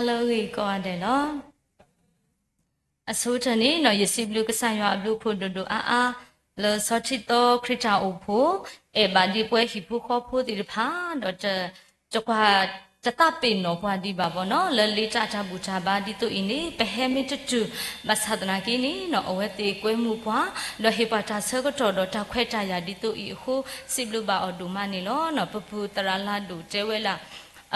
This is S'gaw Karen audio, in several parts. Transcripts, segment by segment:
ဟါလၢအဂ့ၤကိးဂၤဒဲးလီၤ. အဆိကတၢၢ်န့ၣ်ဒီး ယစံးဘျုးကစၢ်ယွၤအဘျုးအဖှိၣ်ဒိၣ်ဒိၣ်အါအါ လၢဆီထံသီခရံာ်တၢ်အိၣ်ဖှိၣ် အဲၣ်ဘၣ်ဒံးပဝဲဟံၣ်ဖိဃီဖိသ့ၣ်တဖၣ် ဒီး တကွၢ်တသးပ့ၤနီၣ်ပှၤဒံးဘၣ်ဘၣ်နီၤ လၢလ့တၢ်တၢ်ဘူၣ်တၢ်ဘါဒ်သိးအံၤန့ၣ် ပဟဲမ့ၢ်တတုၤ ဘၣ်ဆၣ်သနာ်က့န့ၣ်နီၤ အဝဲသ့ၣ်ကွဲမုာ်ပှၤ ဒီးဟ့ၣ်ပှၤတၢ်ဆၢကတီၢ်ဒီးတၢ်ခွဲးတၢ်ယာ်ဒ်သိးအံၤအဃိ စံးဘျုးဘၣ်အီၤဒိၣ်မးန့ၣ်လီၤ. ပပုၢ်သရၣ်လၢဒိၣ်တဲဝဲဒၣ်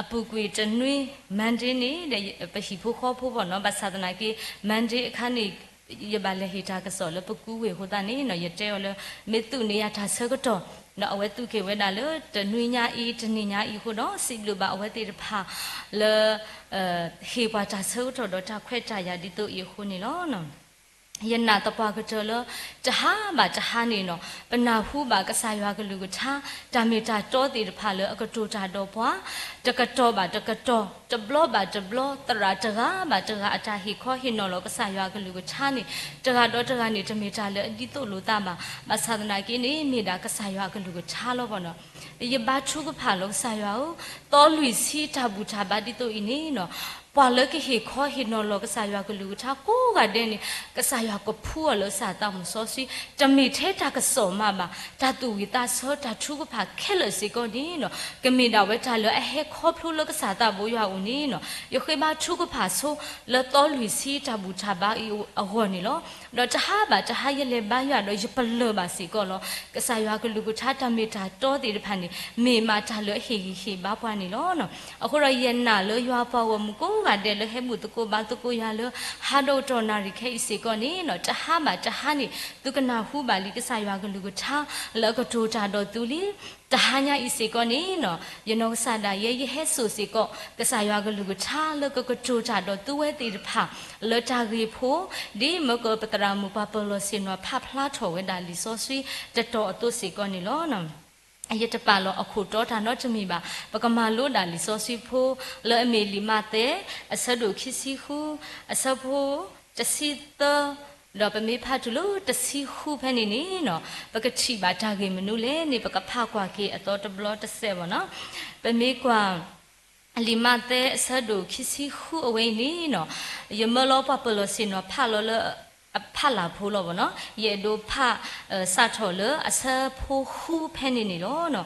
အပူၤကွံာ်တနွံ Monday န့ၣ် ပဟံၣ်ဖိဃီဖိဘၣ်နီၤ ဘၣ်ဆၣ်သနာ်က့ Monday အခါန့ၣ် ယဘၣ်လဲၤဟ့ၣ်တၢ်ကစီၣ်လၢပကူဝ့ၢ်အဃိသတးန့ၣ်နီၤ ယတဲအီၤလၢ မ့ၢ်သူၣ်န့ၢ်ယၤတၢ်ဆၢကတီၢ် ဒီးအဝဲသူၣ်က့ၤဝဲဒၣ်လၢတနွံညါအံၤ တနံၤညါအံၤအဃိဒီး စံးဘျုးဘၣ်အဝဲသ့ၣ်တဖၣ်လၢ ဟ့ၣ်ပှၤတၢ်ဆၢကတီၢ်ဒီးတၢ်ခွဲးတၢ်ယာ်ဒ်သိးအံၤအဃိန့ၣ်လီၤ. ယနာ်သပှၢ်ကတၢၢ်လၢ တဟါဘၣ်တဟါန့ၣ်နီၤ ပနၢ်ဟူဘၣ်ကစၢ်ယွၤကလုၢ်ကထါ တၢ်မ့ၢ်တၢ်တီသ့ၣ်တဖၣ်လၢအကတိၤတၢ်ဒီးပှၤ တကတီၢ်ဘၣ်တကတီၢ် တဘျီဘၣ်တဘျီ သရၣ်တဂၤဘၣ်တဂၤအတၢ်ဟ့ၣ်ခီဟ့ၣ်နီၤလီၤကစၢ်ယွၤကလုၢ်ကထါန့ၣ် တဂၤဒီးတဂၤန့ၣ် တမ့ၢ်တၢ်လၢအဒ်သိးလိာ်သးဘၣ်. ဘၣ်ဆၣ်သနာ်က့န့ၣ် မ့ၢ်ဒၣ်ကစၢ်ယွၤကလုၢ်ကထါလီၤဘၣ်နီၤ. ယဘါထုကဖၣ်လီၤကစၢ်ယွၤဧၢ, သီလွံၢ်ဆံတၢ်ဘူၣ်တၢ်ဘါဒ်သိးအံၤန့ၣ်နီၤ ပှၤလၢကဟ့ၣ်ခီဟ့ၣ်နီၤလီၤကစၢ်ယွၤကလုၢ်ကထါကိးဂၤဒဲးန့ၣ် ကစၢ်ယွၤကဖှူအီၤလၢကစၢ်သးမုၢ်စီဆှံ တမ့ၢ်ထဲတၢ်ကစီၣ်မးဘၣ်, တၢ်သူၣ်ဝံၣ်သးဆၢတၢ်ထုကဖၣ်ခဲလၢာ်စ့ၢ်ကီးန့ၣ်နီၤ ကမ့ၢ်ဒၣ်ဝဲတၢ်လၢအဟဲခီဖျိလၢကစၢ်သးဘိယွၤအအိၣ်န့ၣ်နီၤ ယဃ့ဘါထုကဖၣ်ဆိလၢသီလွံၢ်ဆံတၢ်ဘူၣ်တၢ်ဘါအံၤအဂီၢ်န့ၣ်လီၤ. ဒီးတဟါဘၣ်တဟါယလဲၤဘါယွၤဒီးယပလၢၢ်ဘၣ်စ့ၢ်ကီးလီၤ. ကစၢ်ယွၤကလုၢ်ကထါတၢ်မ့ၢ်တၢ်တီသ့ၣ်တဖၣ်န့ၣ် မ့ၢ်မးတၢ်လၢအဟ့ၣ်ဂံၢ်ဟ့ၣ်ဘါပှၤန့ၣ်လီၤ. အဃိဒီးယနာ်လၢယွၤပှၤဂီၢ်မုၢ်ကိးဂၤဒဲးလၢဟဲဘူၣ်သကိးဘါသကိးယၤလၢ ဟါဒီးကတီၢ်နၣ်ရံၣ်ခဲအံၤစ့ၢ်ကီးန့ၣ်နီၤ တဟါဘၣ်တဟါန့ၣ် သုကနၢ်ဟူဘၣ်လံကစၢ်ယွၤကလုၢ်ကထါလၢအကတိၤတၢ်ဒီးသုလံ. တဟါညါအံၤစ့ၢ်ကီးန့ၣ်နီၤ ယနီၢ်ကစၢ်ဒၣ်ယဲ ယဟဲစိာ်စ့ၢ်ကီး ကစၢ်ယွၤကလုၢ်ကထါလၢကကတိၤတၢ်ဒီးသုဝဲသ့ၣ်တဖၣ် လၢတၢ်ဂ့ၢ်ဖိ ဒ်မၢကပသရၣ်မုၣ်ပှၤပၢၤလီၢ်ဆ့ၣ်နီၤဖးဖျါထီၣ်ဝဲဒၣ်လံာ်စီဆှံတတီၤအသိးစ့ၢ်ကီးန့ၣ်လီၤ. ယတပာ်လီၤအခိၣ်တီတၢ်နီတမံၤဘၣ်. ပကမၤလိဒၣ်လံာ်စီဆှံဖိ လၢအမ့ၢ်လံာ်မးသဲ အဆၢဒိၣ်ခံဆံဃု အဆၢဖိတဆံသၢ ဒီးပမ့ၢ်ဖးတုၤလၢတဆံဃုဖဲန့ၣ်န့ၣ်နီၤ ပကထံၣ်ဘၣ်တၢ်ဂ့ၢ်မနုၤလဲၣ်န့ၣ် ပကဖးကွၢ်က့ၤအသီတဘျီတစဲးဘၣ်နီၤ. ပမ့ၢ်ကွၢ် လံာ်မးသဲအဆၢဒိၣ်ခံဆံဃုအဝဲအံၤန့ၣ်နီၤ ယမၢလီၤပှၤပၢၤလီၢ်ဆ့ၣ်နီၤဖးလီၤလၢ အဖးလၢ်ဖိလီၤဘၣ်နီၤ ယအဲၣ်ဒိးဖး စးထီၣ်လၢအဆၢဖိဃုဖဲန့ၣ်န့ၣ်လီၤ.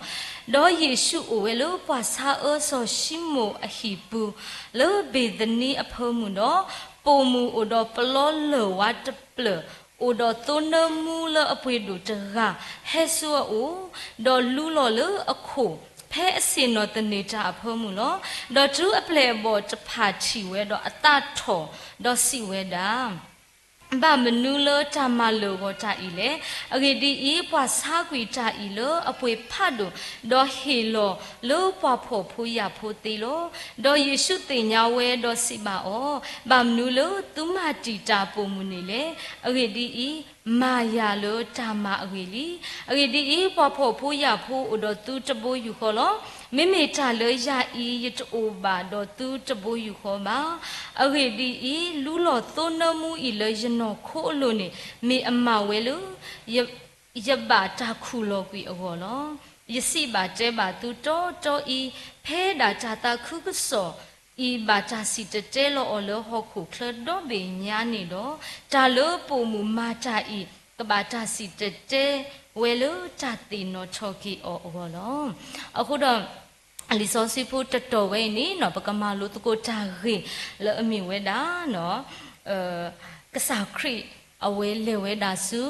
ဒီးယ့ၣ်ၡူးအိၣ်ဝဲလၢပှၤဆါအၢစီၤၡံမိၣ်အဟံၣ်ပူၤ လၢဘ့ၤသနံအဖၢမုၢ်ဒီး ပိာ်မုၣ်အိၣ်ဒီးပလီလၢၢ်ဝါတဖျၢၣ် အိၣ်ဒီးသိနၢမူလၢအပှ့ၤဒိၣ်တဂၤ ဟဲဆူအအိၣ်, ဒီးလူလီၤလၢအခိၣ် ဖဲအဆ့ၣ်နီၤသန့ၤတၢ်အဖၢမုၢ်လီၤ. ဒီးတုၤအပျဲၢ်အဘီၣ်တဖၣ်ထံၣ်ဝဲဒီးအသးထီၣ်, ဒီးစံးဝဲဒၣ် ဘၣ်မနုၤလၢတၢ်မၤလၢာ်ဂီၤတၢ်အံၤလဲၣ်. အဂ့ၢ်ဒ်အံၤ, ပှၤဆါကွံာ်တၢ်အံၤလၢအပှ့ၤဖးဒိၣ်, ဒီးဟ့ၣ်လီၤလၢပှၤဖှီၣ်ဖိယာ်ဖိသ့လီၤ. ဒီးယ့ၣ်ၡူးသ့ၣ်ညါဝဲဒီးစံးဘၣ်အီၤ, ဘၣ်မနုၤလၢသုမၤတံာ်တာ်ပိာ်မုၣ်န့ၣ်လဲၣ်. အဂ့ၢ်ဒ်အံၤ, မၤယၤလၢတၢ်မၤအဂ့ၢ်လံ. အဂ့ၢ်ဒ်အံၤ, ပှၤဖှီၣ်ဖိယာ်ဖိအိၣ်ဒီးသုတဘိယူၢ်ဃီလီၤ. မ့မ့ၢ်တၢ်လၢယၤအံၤယတအိၣ်ဘၣ်ဒီးသုတဘိယူၢ်ဃီဘၣ်. အဂ့ၢ်ဒ်အံၤ, လူလီၤသိနၢမူအံၤလၢယနီၢ်ခိအလိၤန့ၣ် မ့ၢ်အမၤဝဲလၢ ယဘၣ်တၢ်ခူၣ်လီၤကွံာ်အဂီၢ်လီၤ. ယစံးဘၣ်တဲဘၣ်သုတီတီအံၤ, ဖဲဒၣ်တၢ်သးခုကစီၣ်အံၤဘၣ်တၢ်စံၣ်တဲၤတဲလီၤအီၤလၢဟီၣ်ခိၣ်ချၢဒီဘ့ၣ်ညါန့ၣ်ဒီး, တၢ်လၢပိာ်မုၣ်မၤတၢ်အံၤ ကဘၣ်တၢ်စံၣ်တဲၤတဲဝဲလၢတၢ်သ့ၣ်နီၣ်ထီၣ်က့ၤအီၤအဂီၢ်လီၤ. အဃိဒီး လံာ်စီဆှံဖိတတီၤဝဲအံၤန့ၣ်နီၤ ပကမၤလိသကိးတၢ်ဂ့ၢ်လၢအမ့ၢ်ဝဲဒၣ် ကစၢ်ခရံာ်အဝဲလဲၤဝဲဒၣ်ဆူ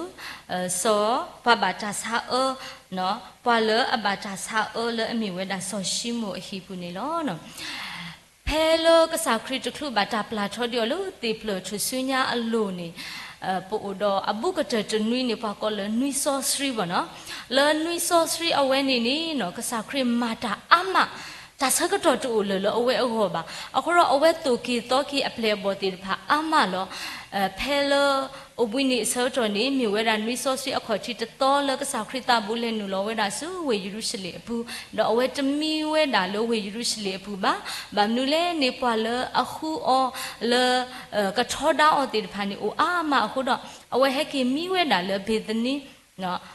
စီၤပှၤဘၣ်တၢ်ဆါအၢ, ပှၤလၢအဘၣ်တၢ်ဆါအၢလၢအမ့ၢ်ဝဲဒၣ်စီၤၡံမိၣ်အဟံၣ်ပူၤန့ၣ်လီၤ. ဖဲလၢကစၢ်ခရံာ်တချုးဘၣ်တၢ်ပျၢ်ထီဒံးအီၤလၢသ့ၣ်ဖျၢၣ်ထူၣ်စုညါအလိၤန့ၣ်, ပအိၣ်ဒီးအဘူးကတၢၢ်တနွံန့ၣ် ပှၤကိးလၢနွံစီဆှံဘၣ်နီၤ. လၢနွံစီဆှံအဝဲန့ၣ်န့ၣ်နီၤ ကစၢ်ခရံာ်မၤတၢ်အါမး, တၢ်ဆၢကတီၢ်တအိၣ်လၢၤလၢအဝဲအဂီၢ်ဘၣ်. အဃိဒီးအဝဲသိၣ်က့ၤသီက့ၤအပျဲၢ်အဘီၣ်သ့ၣ်တဖၣ်အါမးလီၤ. ဖဲလၢ အိၣ်ဘှံးနံၤအဆၢကတီၢ်န့ၣ် မ့ၢ်ဝဲဒၣ်နွံစီဆှံအခီၣ်ထံးတသီလၢကစၢ်ခရံာ်သးဘူးလဲၤနုာ်လီၤဝဲဒၣ်ဆူဝ့ၢ်ယရူၤၡလ့ၣ်အပူၤ, ဒီးအဝဲတမံဝဲဒၣ်လၢဝ့ၢ်ယရူၤၡလ့ၣ်အပူၤဘၣ်. ဘၣ်မနုၤလဲၣ်န့ၣ် ပှၤလၢအဃုအီၤလၢ ကထီဒါအီၤသ့ၣ်တဖၣ်န့ၣ် အိၣ်အါမးအဃိဒီး အဝဲဟဲက့ၤမံဝဲဒၣ်လၢဘ့ၤသနံ,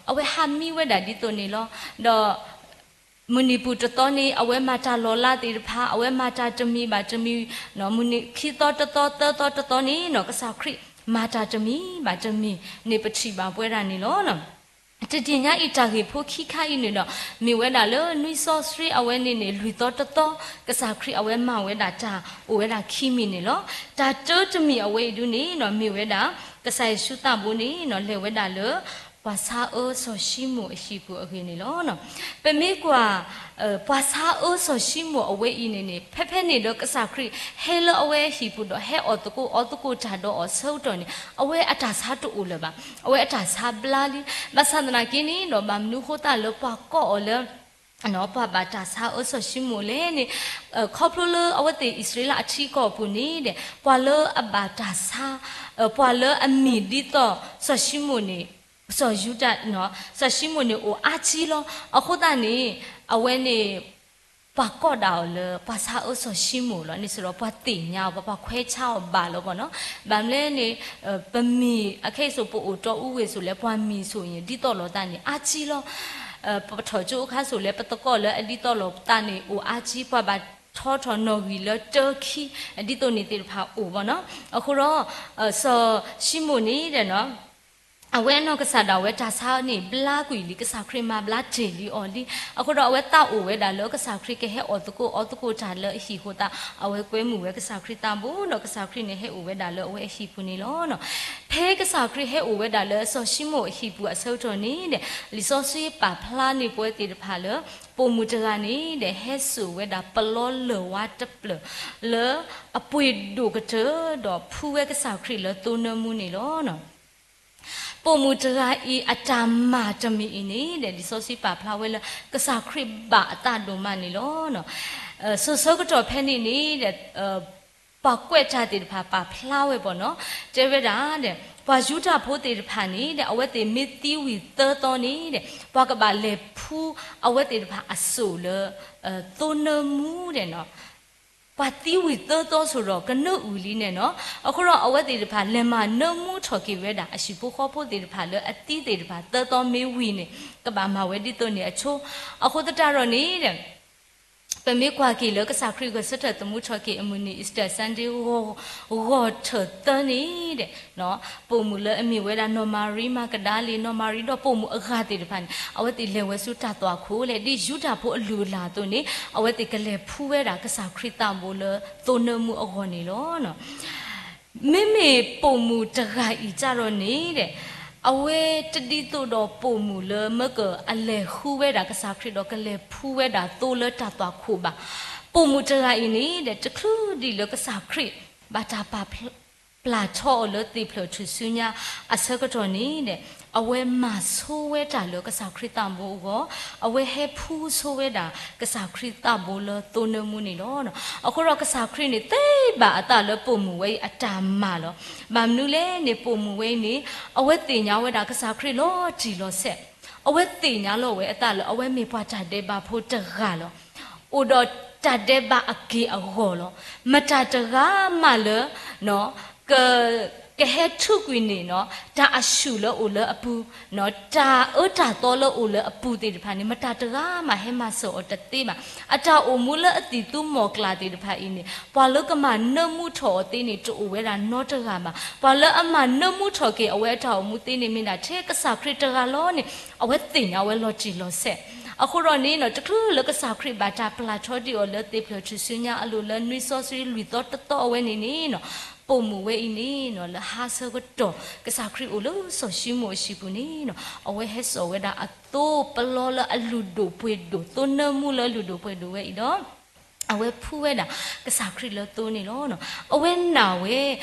အဝဲဟးမံဝဲဒၣ်ဒ်သိးန့ၣ်လီၤ. ဒီး မုၢ်နံၤပူၤတသီန့ၣ် အဝဲမၤတၢ်လီၤလးသ့ၣ်တဖၣ် အဝဲမၤတၢ်တမံၤဘၣ်တမံၤ, မုၢ်နံၤခံသီတသီသၢသီတသီန့ၣ်နီၤ ကစၢ်ခရံာ်မၤတၢ်တမံၤဘၣ်တမံၤန့ၣ် ပထံၣ်ဘၣ်ပဝဲဒၣ်န့ၣ်လီၤ. တနံၤညါအံၤတၢ်ဂ့ၢ်ဖိခံခါအံၤန့ၣ်ဒီး မ့ၢ်ဝဲဒၣ်လၢနွံစီဆှံအဝဲန့ၣ်န့ၣ် လွံၢ်သီတသီ ကစၢ်ခရံာ်အဝဲမၤဝဲဒၣ်တၢ်အိၣ်ဝဲဒၣ်ခံမံၤန့ၣ်လီၤ. တၢ်တၢတမံၤအဝဲအံၤဒုန့ၣ်နီၤ မ့ၢ်ဝဲဒၣ် ကစၢ်ယ့ၣ်ၡူးသးဘိန့ၣ်နီၤ လဲၤဝဲဒၣ်လၢ ပှၤဆါအၢစီၤၡံမိၣ်အဟံၣ်ပူၤအဂ့ၢ်န့ၣ်လီၤ. ပမ့ၢ်ကွၢ် ပှၤဆါအၢစီၤၡံမိၣ်အဝဲအံၤန့ၣ်န့ၣ် ဖဲဖဲန့ၣ်ဒီးကစၢ်ခရံာ်ဟဲလၢအဝဲအဟံၣ်ပူၤဒီးဟဲအီၣ်သကိးအီသကိးတၢ်ဒီးအီၤအဆၢကတီၢ်န့ၣ် အဝဲအတၢ်ဆါတအိၣ်လၢၤဘၣ်. အဝဲအတၢ်ဆါဘျါလံ. ဘၣ်ဆၣ်သနာ်က့န့ၣ်ဒီး ဘၣ်မနုၤအဃိသတးလၢပှၤကိးအီၤလၢ ပှၤဘၣ်တၢ်ဆါအၢစီၤၡံမိၣ်လဲၣ်န့ၣ် ခီဖျိလၢအဝဲသ့ၣ်အံၣ်စရ့လးအထံကီၢ်အပူၤန့ၣ်ဒီး ပှၤလၢအဘၣ်တၢ်ဆါ ပှၤလၢအမ့ၢ်ဒ်သိးစီၤၡံမိၣ်န့ၣ် စီၤယူဒၤ စီၤၡံမိၣ်န့ၣ်အိၣ်အါကံလီၤ. အဃိသတးန့ၣ် အဝဲန့ၣ် ပှၤကိးဒၣ်အီၤလၢ ပှၤဆါအၢစီၤၡံမိၣ်လီၤ. န့ၣ်စ့ၢ်ဒီးပှၤသ့ၣ်ညါအီၤ ပှၤခွဲးဆါအီၤဘၣ်လီၤပီၤနီၤ. ဘၣ်မနုၤလဲၣ်န့ၣ် ပမ့ၢ်အခဲအံၤစိၤ ပအိၣ်တီအူဝ့ၢ်စိၤလဲၣ် ပှၤမ့ၢ်စိၤအံၤ ဒ်သိးလိာ်သးန့ၣ် အါကံလီၤ. ပထီၣ်ကၠိအခါစိၤလဲၣ် ပသကိးလၢအဒ်သိးလိာ်သးန့ၣ် အိၣ်အါကံ ပှၤဘၣ်ထီထီၣ်နီၣ်ဂံၢ်လၢတၢခံ ဒ်သိးန့ၣ်သ့ၣ်တဖၣ်အိၣ်ပီၤနီၤ. အဃိဒီး စီၤၡံမိၣ်န့ၣ်ဒီး အဝဲအနီၢ်ကစၢ်ဒၣ်ဝဲတၢ်ဆါန့ၣ် ဘျါကွံာ်လံ ကစၢ်ခရံာ်မၤဘျါတ့ၢ်လံအီၤလံ. အဃိဒီးအဝဲသးအိၣ်ဝဲဒၣ်လၢကစၢ်ခရံာ်ကဟဲအီၣ်သကိးအီသကိးတၢ်လၢအဟံၣ်အဃိသတး အဝဲကွဲမုာ်ဝဲကစၢ်ခရံာ်သးဘိဒီး ကစၢ်ခရံာ်န့ၣ်ဟဲအိၣ်ဝဲဒၣ်လၢအဝဲအဟံၣ်ပူၤန့ၣ်လီၤ. ဖဲကစၢ်ခရံာ်ဟဲအိၣ်ဝဲဒၣ်လၢစီၤၡံမိၣ်အဟံၣ်ပူၤအဆၢကတီၢ်န့ၣ်ဒီး လံာ်စီဆှံပာ်ဖျါန့ၢ်ပဝဲသ့ၣ်တဖၣ်လၢ ပိာ်မုၣ်တဂၤန့ၣ်ဒီး ဟဲစိာ်ဝဲဒၣ်ပလီလၢၢ်ဝါတဖျၢၣ် လၢအပှ့ၤဒိၣ်ကတၢၢ်ဒီးဖှူဝဲကစၢ်ခရံာ်လၢသိနၢမူန့ၣ်လီၤ. ပိာ်မုၣ်တဂၤအံၤအတၢ်မၤတမံၤအံၤန့ၣ်ဒီး လံာ်စီဆှံပာ်ဖျါဝဲလၢ ကစၢ်ခရံာ်ဘၣ်အသးဒိၣ်မးန့ၣ်လီၤ. စိၤဆၢကတီၢ်ဖဲန့ၣ်န့ၣ်ဒီး ပှၤကွဲးတၢ်သ့ၣ်တဖၣ်ပာ်ဖျါဝဲပီၤနီၤ တဲဝဲဒၣ်ဒီး ပှၤယူဒၤဖိသ့ၣ်တဖၣ်န့ၣ်ဒီး အဝဲသ့ၣ်မ့ၢ်သံဝံၤသၢသီန့ၣ်ဒီး ပှၤကဘၣ်လဲၤဖှူအဝဲသ့ၣ်တဖၣ်အစိာ်လၢ သိနၢမူဒီး ပှၤသံဝံၤသၢသီစိၤဒီးကနၢအုၣ်လံန့ၣ်နီၤ. အဃိဒီးအဝဲသ့ၣ်တဖၣ်လဲၤမၤနၢမူထီၣ်က့ၤဝဲဒၣ် အဟံၣ်ဖိဃီဖိသ့ၣ်တဖၣ်လၢအသံသ့ၣ်တဖၣ်သၢသီမ့ၢ်ဝံၤန့ၣ် ကဘၣ်မၤဝဲဒ်သိးန့ၣ်အဆိ, အဃိသတးဒီးန့ၣ်ဒီး ပမ့ၢ်ကွၢ်က့ၤလၢကစၢ်ခရံာ်ဂဲၤဆၢထၢၣ်သမူထီၣ်က့ၤအမုၢ်နံၤ Easter Sunday ဂီၤထၢၣ်သၢန့ၣ်ဒီး ပိာ်မုၣ်လၢအမ့ၢ်ဝဲဒၣ်နီၢ်မၤရံမၤကဒၤလ့ၤ နီၢ်မၤရံဒီးပိာ်မုၣ်အဂၤသ့ၣ်တဖၣ်န့ၣ် အဝဲသ့ၣ်လဲၤဝဲဆူတၢ်သွၣ်ခိၣ်လဲၣ် ဒ်ယူဒၤဖိအလုၢ်အလၢ်အသိးန့ၣ် အဝဲသ့ၣ်ကလဲၤဖှူဝဲဒၣ်ကစၢ်ခရံာ်သးဘိလၢသိနၢမူအဂီၢ်န့ၣ်လီၤ. မ့မ့ၢ်ပိာ်မုၣ်တဂၤအံၤကဒီးန့ၣ်ဒီး အဝဲတဒ်သိးဒီးပိာ်မုၣ်လၢမ့ၢ်ကအလဲၤဃုဝဲဒၣ်ကစၢ်ခရံာ် ဒီးကလဲၤဖှူဝဲဒၣ်သိလၢတၢ်သွၣ်ခိၣ်ဘၣ်. ပိာ်မုၣ်တဂၤအံၤန့ၣ်ဒီး တချုးဒံးလၢကစၢ်ခရံာ် ဘၣ်တၢ်ပာ် ပျၢ်ထီအီၤလၢသ့ၣ်ဖျၢၣ်ထူၣ်စုညါအဆၢကတီၢ်န့ၣ်ဒီး အဝဲမၤဆိဝဲတၢ်လၢကစၢ်ခရံာ်သးဘိအဂီၢ်, အဝဲဟဲဖှူဆိဝဲဒၣ်ကစၢ်ခရံာ်သးဘိလၢသိနၢမူန့ၣ်လီၤ. အဃိဒီးကစၢ်ခရံာ်န့ၣ် သ့ဘၣ်အသးလၢပိာ်မုၣ်ဝဲအံၤအတၢ်မၤလီၤ. ဘၣ်မနုၤလဲၣ်န့ၣ် ပိာ်မုၣ်ဝဲအံၤန့ၣ် အဝဲသ့ၣ်ညါဝဲဒၣ်ကစၢ်ခရံာ်လီၤတံၢ်လီၤဆဲး, အဝဲသ့ၣ်ညါလီၤဝဲအသးလၢအဝဲမ့ၢ်ပှၤတၢ်ဒဲးဘးဖိတဂၤလီၤ. အိၣ်ဒီးတၢ်ဒဲးဘးအက့ၢ်အဂီၤလီၤ. မတၤတဂၤမးလၢ က ကဟဲထုးကွံာ်န့ၢ်နီၤ တၢ်အဆူၣ်လၢအိၣ်လၢအပူၤ, တၢ်အၢတၢ်သီလၢအိၣ်လၢအပူၤသ့ၣ်တဖၣ်န့ၣ် မတၤတဂၤမးဟဲမၤစၢၤအီၤတသ့ဘၣ်. အတၢ်အိၣ်မူလၢအသံၣ်သူမီၢ်ကျၢ်သ့ၣ်တဖၣ်အံၤန့ၣ် ပှၤလၢကမၤနၢမူထီၣ်အီၤသ့န့ၣ် တအိၣ်ဝဲဒၣ်နီတဂၤဘၣ်. ပှၤလၢအမၤနၢမူထီၣ်က့ၤအဝဲအတၢ်အိၣ်မူသ့န့ၣ် မ့ၢ်ဒၣ်ထဲကစၢ်ခရံာ်တဂၤလီၤန့ၣ် အဝဲသ့ၣ်ညါဝဲလီၤတံၢ်လီၤဆဲး. အဃိဒီးန့ၣ်နီၤ တချုးလၢကစၢ်ခရံာ်ဘၣ်တၢ်ပျၢ်ထီဒံးအီၤလၢသ့ၣ်ဖျၢၣ်ထူၣ်စုညါအလိၤလၢနွံစီဆှံလွံၢ်သီတသီအဝဲန့ၣ်န့ၣ်နီၤ ပိာ်မုၣ်ဝဲအံၤန့ၣ်နီၤ လၢဟါဆၢကတီၢ် ကစၢ်ခရံာ်အိၣ်လၢစီၤၡံမိၣ်အဟံၣ်ပူၤန့ၣ်နီၤ အဝဲဟဲစိာ်ဝဲဒၣ်အသိပလီလၢအလုၢ်ဒိၣ်ပှ့ၤဒိၣ် သိနၢမူလၢအလုၢ်ဒိၣ်ပှ့ၤဒိၣ်ဝဲအံၤဒီး အဝဲဖှူဝဲဒၣ်ကစၢ်ခရံာ်လၢသိန့ၣ်လီၤ. အဝဲနာ်ဝဲ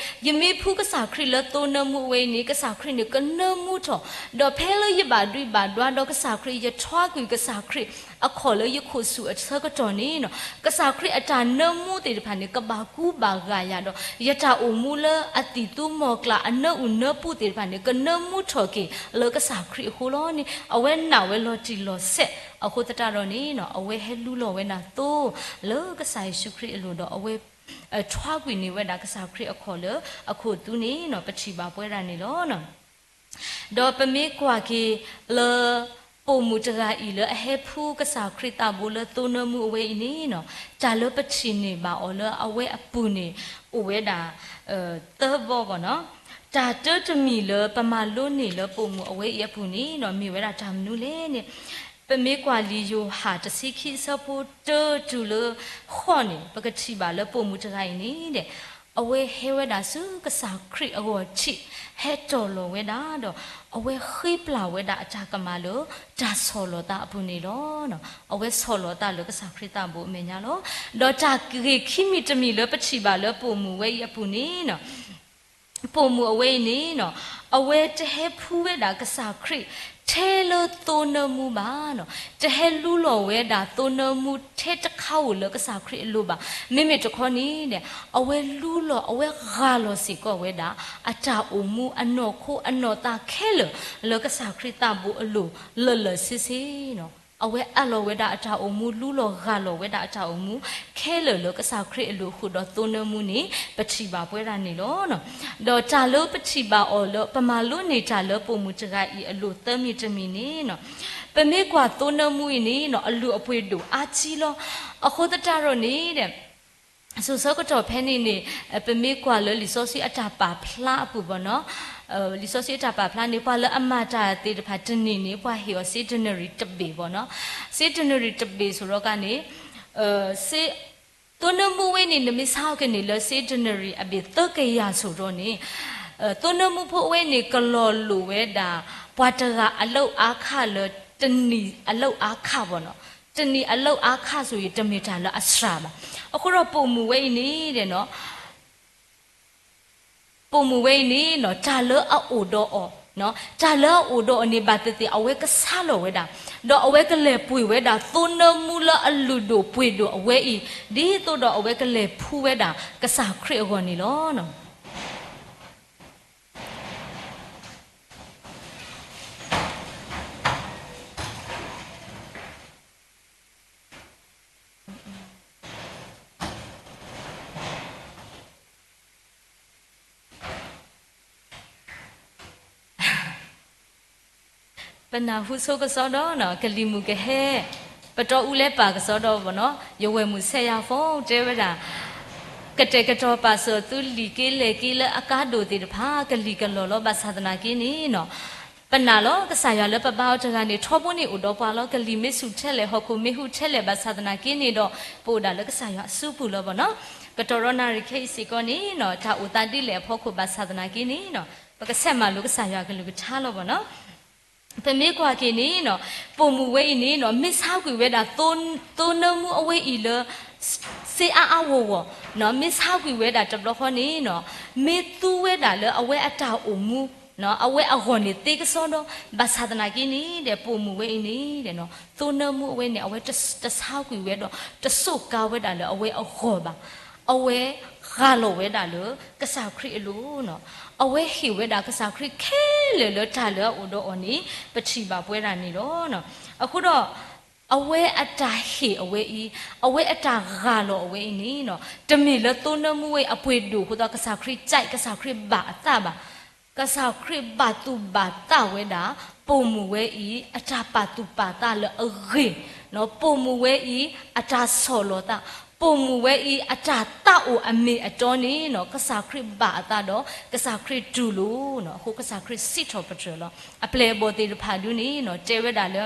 ယမ့ၢ်ဖှူကစၢ်ခရံာ်လၢသိနၢမူဝဲအံၤန့ၣ် ကစၢ်ခရံာ်န့ၣ်ကနၢမူထီၣ်, ဒီးဖဲလၢယဘၣ်ဒွံးဘၣ်ဒွါဒီးကစၢ်ခရံာ် ယထွါကွံာ်ကစၢ်ခရံာ်အခီၣ်လၢယခိၣ်ဆူၣ်အဆၢကတီၢ်န့ၣ်နီၤ ကစၢ်ခရံာ်အတၢ်နၢမူသ့ၣ်တဖၣ်န့ၣ် ကဘၣ်ကူဘၣ်ဂာ်ယၤဒီး ယတၢ်အိၣ်မူလၢအသံၣ်သူမီၢ်ကျၢ်အနၢအုၣ်နၢပူၤသ့ၣ်တဖၣ်န့ၣ် ကနၢမူထီၣ်က့ၤလၢကစၢ်ခရံာ်အဃိလီၤန့ၣ် အဝဲနာ်ဝဲလီၤတံၢ်လီၤဆဲး အဃိသတးဒီးန့ၣ်နီၤ အဝဲဟဲလူလီၤဝဲဒၣ်သိ လၢကစၢ်ယ့ၣ်ၡူးခရံာ်အလိၤဒီး အဝဲ ထွါကွံာ်န့ၢ်ဝဲဒၣ်ကစၢ်ခရံာ်အခီၣ်လၢအခိၣ်သူန့ၣ်နီၤ ပထံၣ်ဘၣ်ပဝဲဒၣ်န့ၣ်လီၤ. ဒီးပမ့ၢ်ကွၢ်က့ၤလၢ ပိာ်မုၣ်တဂၤအံၤလၢအဟဲဖှူကစၢ်ခရံာ်သးဘိလၢသိနၢမူအဝဲအံၤန့ၣ်နီၤ, တၢ်လၢပထံၣ်န့ၢ်ဘၣ်အီၤလၢအဝဲအပူၤန့ၣ် အိၣ်ဝဲဒၣ် သၢဘီဘၣ်နီၤ. တၢ်တၢတမံၤလၢပမၤလိန့ၢ်လၢပိာ်မုၣ်အဝဲအံၤအပူၤန့ၣ်နီၤ မ့ၢ်ဝဲဒၣ်တၢ်မနုၤလဲၣ်န့ၣ်, ပမ့ၢ်ကွၢ်လံာ်ယိၤဟၣ်တဆံခံအဆၢဖိတၢတုၤလၢ ဃိးန့ၣ် ပကထံၣ်ဘၣ်လၢပိာ်မုၣ်တဂၤအံၤန့ၣ်ဒီး အဝဲဟဲဝဲဒၣ်ဆူကစၢ်ခရံာ်အဂီၢ်ထံး ဟဲတီၢ်လီၤဝဲဒၣ်ဒီး အဝဲဃ့ပျၢ်ဝဲဒၣ်အတၢ်ကမၣ်လၢတၢ်ဆီၣ်လီၤသးအပူၤန့ၣ်လီၤ. အဝဲဆီၣ်လီၤသးလၢကစၢ်ခရံာ်သးဘိအမဲာ်ညါလီၤ. ဒီးတၢ်ဂ့ၢ်ခံမံၤတမံၤလၢပထံၣ်ဘၣ်လၢပိာ်မုၣ်ဝဲအံၤအပူၤန့ၣ် ပိာ်မုၣ်အဝဲအံၤန့ၣ်နီၤ အဝဲတဟဲဖှူဝဲဒၣ်ကစၢ်ခရံာ်ထဲလၢသိနၢမူဘၣ်နီၤ, တဟဲလူလီၤဝဲဒၣ်သိနၢမူထဲတခါဧိၤလၢကစၢ်ခရံာ်အလိၤဘၣ်. မ့မ့ၢ်တခီန့ၣ်ဒီး အဝဲလူလီၤ အဝဲဂၢ်လီၤစ့ၢ်ကီးဝဲဒၣ် အတၢ်အိၣ်မူအနီၢ်ခိအနီၢ်သးခဲလၢာ်လၢကစၢ်ခရံာ်သးဘိအလိၤ လၢာ်လၢာ်ဆ့ဆ့နီၤ. အဝဲအးလီၤဝဲဒၣ်အတၢ်အိၣ်မူ လူလီၤဂၢ်လီၤဝဲဒၣ်အတၢ်အိၣ်မူ ခဲလၢာ်လၢကစၢ်ခရံာ်အလိၤဃုာ်ဒီးသိနၢမူန့ၣ် ပထံၣ်ဘၣ်ပဝဲဒၣ်န့ၣ်လီၤ. ဒီးတၢ်လၢပထံၣ်ဘၣ်အီၤလၢ ပမၤလိန့ၢ်တၢ်လၢပိာ်မုၣ်တဂၤအံၤအလိၤသၢမံၤတမံၤန့ၣ်နီၤ, ပမ့ၢ်ကွၢ်သိနၢမူအံၤန့ၣ်နီၤ အလုၢ်အပှ့ၤဒိၣ်အါကံလီၤ. အဃိသတးဒီးန့ၣ်ဒီး စိၤဆၢကတီၢ်ဖဲန့ၣ်န့ၣ် ပမ့ၢ်ကွၢ်လၢလံာ်စီဆှံအတၢ်ပာ်ဖျါအပူၤဘၣ်နီၤ, လံာ်စီဆှံအတၢ်ပာ်ဖျါန့ၣ် ပှၤလၢအမၤတၢ်သ့ၣ်တဖၣ်တနံၤန့ၣ် ပှၤဟ့ၣ်အီၤစ့ဒနရံၣ်တဘ့ၣ်ဘၣ်နီၤ, စ့ဒနရံၣ်တဘ့ၣ်ဆိၣ်ဒီးကါန့ၣ် သိနၢမူဝဲန့ၣ် နမ့ၢ်ဆါကန့ၢ်လၢစ့ဒနရံၣ်အဘ့ၣ်သၢကယၤဆိၣ်ဒီးန့ၣ် သိနၢမူဖိဝဲန့ၣ် ကလီၤလိၢ်ဝဲဒၣ် ပှၤတဂၤအလီၢ်အါခါလၢ တနံၤအလီၢ်အါခါဘၣ်နီၤ, တနံၤအလီၢ်အါခါဆိၣ်ဂ့ၤ တမ့ၢ်တၢ်လၢအစှၤဘၣ်. အဃိဒီးပိာ်မုၣ်ဝဲအံၤန့ၣ်ဒီး ပိာ်မုၣ်ဝဲအံၤန့ၣ်နီၤ တၢ်လၢအအိၣ်ဒီးအီၤ, တၢ်လၢအအိၣ်ဒီးအီၤန့ၣ် ဘၣ်သ့ၣ်သ့ၣ်အဝဲကဆါလီၤဝဲဒၣ်, ဒီးအဝဲကလဲၤပှ့ၤဝဲဒၣ်သိနၢမူလၢအလုၢ်ဒိၣ်ပှ့ၤဒိၣ်အဝဲအံၤ ဒ်သိးဒီးအဝဲကလဲၤဖှူဝဲဒၣ်ကစၢ်ခရံာ်အဂီၢ်န့ၣ်လီၤ. ပနၢ်ဟူဆိကစီဒီးနီၤ ကလံၤမုၢ်ကဟဲ, ပတီၢ်အူလဲပာ်ကစီဒီဘၣ်နီၤ, ယဝဲၢ်မုၢ်ဆဲးယၤဖိတဲဝဲဒၣ် ကတဲာ်ကတီၤပာ်စၢၤသုလံာ်က့လဲၢ်က့လၢအကါဒိၣ်သ့ၣ်တဖၣ် ကလံၤကလီၤလီၤ ဘၣ်ဆၣ်သနာ်က့န့ၣ်နီၤ ပနာ်လီၤ ကစၢ်ယွၤလၢပဘါအီၤတဂၤန့ၣ် ထီဘိန့ၣ်အိၣ်ဒီးပှၤလီၤ. ကလံၤမ့ၢ်ဆူၣ်ထဲလဲၣ် ဟီၣ်ခိၣ်မ့ၢ်ဟူးထဲလဲၣ် ဘၣ်ဆၣ်သနာ်က့န့ၣ်ဒီး ပအိၣ်ဒၣ်လၢကစၢ်ယွၤအစုပူၤလီၤဘၣ်နီၤ. ကတီၢ်ရီနၣ်ရံၣ်ခဲအံၤစ့ၢ်ကီးန့ၣ်နီၤ တၢ်အိၣ်သးဒ်လဲၣ်အဖီခိၣ် ဘၣ်ဆၣ်သနာ်က့န့ၣ်နီၤ ပကဆဲးမၤလိကစၢ်ယွၤကလုၢ်ကထါလီၤဘၣ်နီၤ. ပမ့ၢ်ကွၢ်က့ၤန့ၣ်နီၤ ပိာ်မုၣ်ဝဲအံၤန့ၣ်နီၤ မ့ၢ်ဆါကွံာ်ဝဲဒၣ် သိနၢမူအဝဲအံၤလၢ စ့အါအါဂီၢ်ဂီၢ်, မ့ၢ်ဆါကွံာ်ဝဲဒၣ်တဘျီဃီန့ၣ်နီၤ မ့ၢ်သူဝဲဒၣ်လၢအဝဲအတၢ်အိၣ်မူ အဝဲအဂီၢ်န့ၣ်သ့ကစီဒီ, ဘၣ်ဆၣ်သနာ်က့န့ၣ်ဒီး ပိာ်မုၣ်ဝဲအံၤန့ၣ် သိနၢမူအဝဲန့ၣ် အဝဲတဆါကွံာ်ဝဲဒီး တစိာ်ကါဝဲဒၣ်လၢအဝဲအဂီၢ်ဘၣ်. အဝဲဂၢ်လီၤဝဲဒၣ်လၢကစၢ်ခရံာ်အလိၤနီၤ, အဝဲဟ့ၣ်ဝဲဒၣ်ကစၢ်ခရံာ်ခဲလၢာ်လၢတၢ်လၢအအိၣ်ဒီးအီၤန့ၣ် ပထံၣ်ဘၣ်ပဝဲဒၣ်န့ၣ်လီၤ. အဃိဒီး အဝဲအတၢ်ဟ့ၣ်အဝဲအံၤ, အဝဲအတၢ်ဂၢ်လီၤအဝဲအံၤန့ၣ်နီၤ တမ့ၢ်လၢသိနၢမူဝဲအံၤအပှ့ၤဒိၣ်အဃိသတး ကစၢ်ခရံာ်ကၠဲး ကစၢ်ခရံာ်ဘၣ်အသးဘၣ်. ကစၢ်ခရံာ်ဘၣ်သူၣ်ဘၣ်သးဝဲဒၣ် ပိာ်မုၣ်ဝဲအံၤ အတၢ်ပာ်သူၣ်ပာ်သးလၢအဂ့ၤ, ပိာ်မုၣ်ဝဲအံၤ အတၢ်ဆီၣ်လီၤသး, ပိာ်မုၣ်ဝဲအံၤ အတၢ်သးအိၣ်အမ့ၢ်အတီန့ၣ်နီၤ ကစၢ်ခရံာ်ဘၣ်အသးဒီး ကစၢ်ခရံာ်တူၢ်လိာ်နီၤ. အဃိကစၢ်ခရံာ်စံးထီၣ်ပတြၢၤလီၤ. အပျဲၢ်အဘီၣ်သ့ၣ်တဖၣ်ဒုန့ၣ်နီၤ တဲဝဲဒၣ်လၢ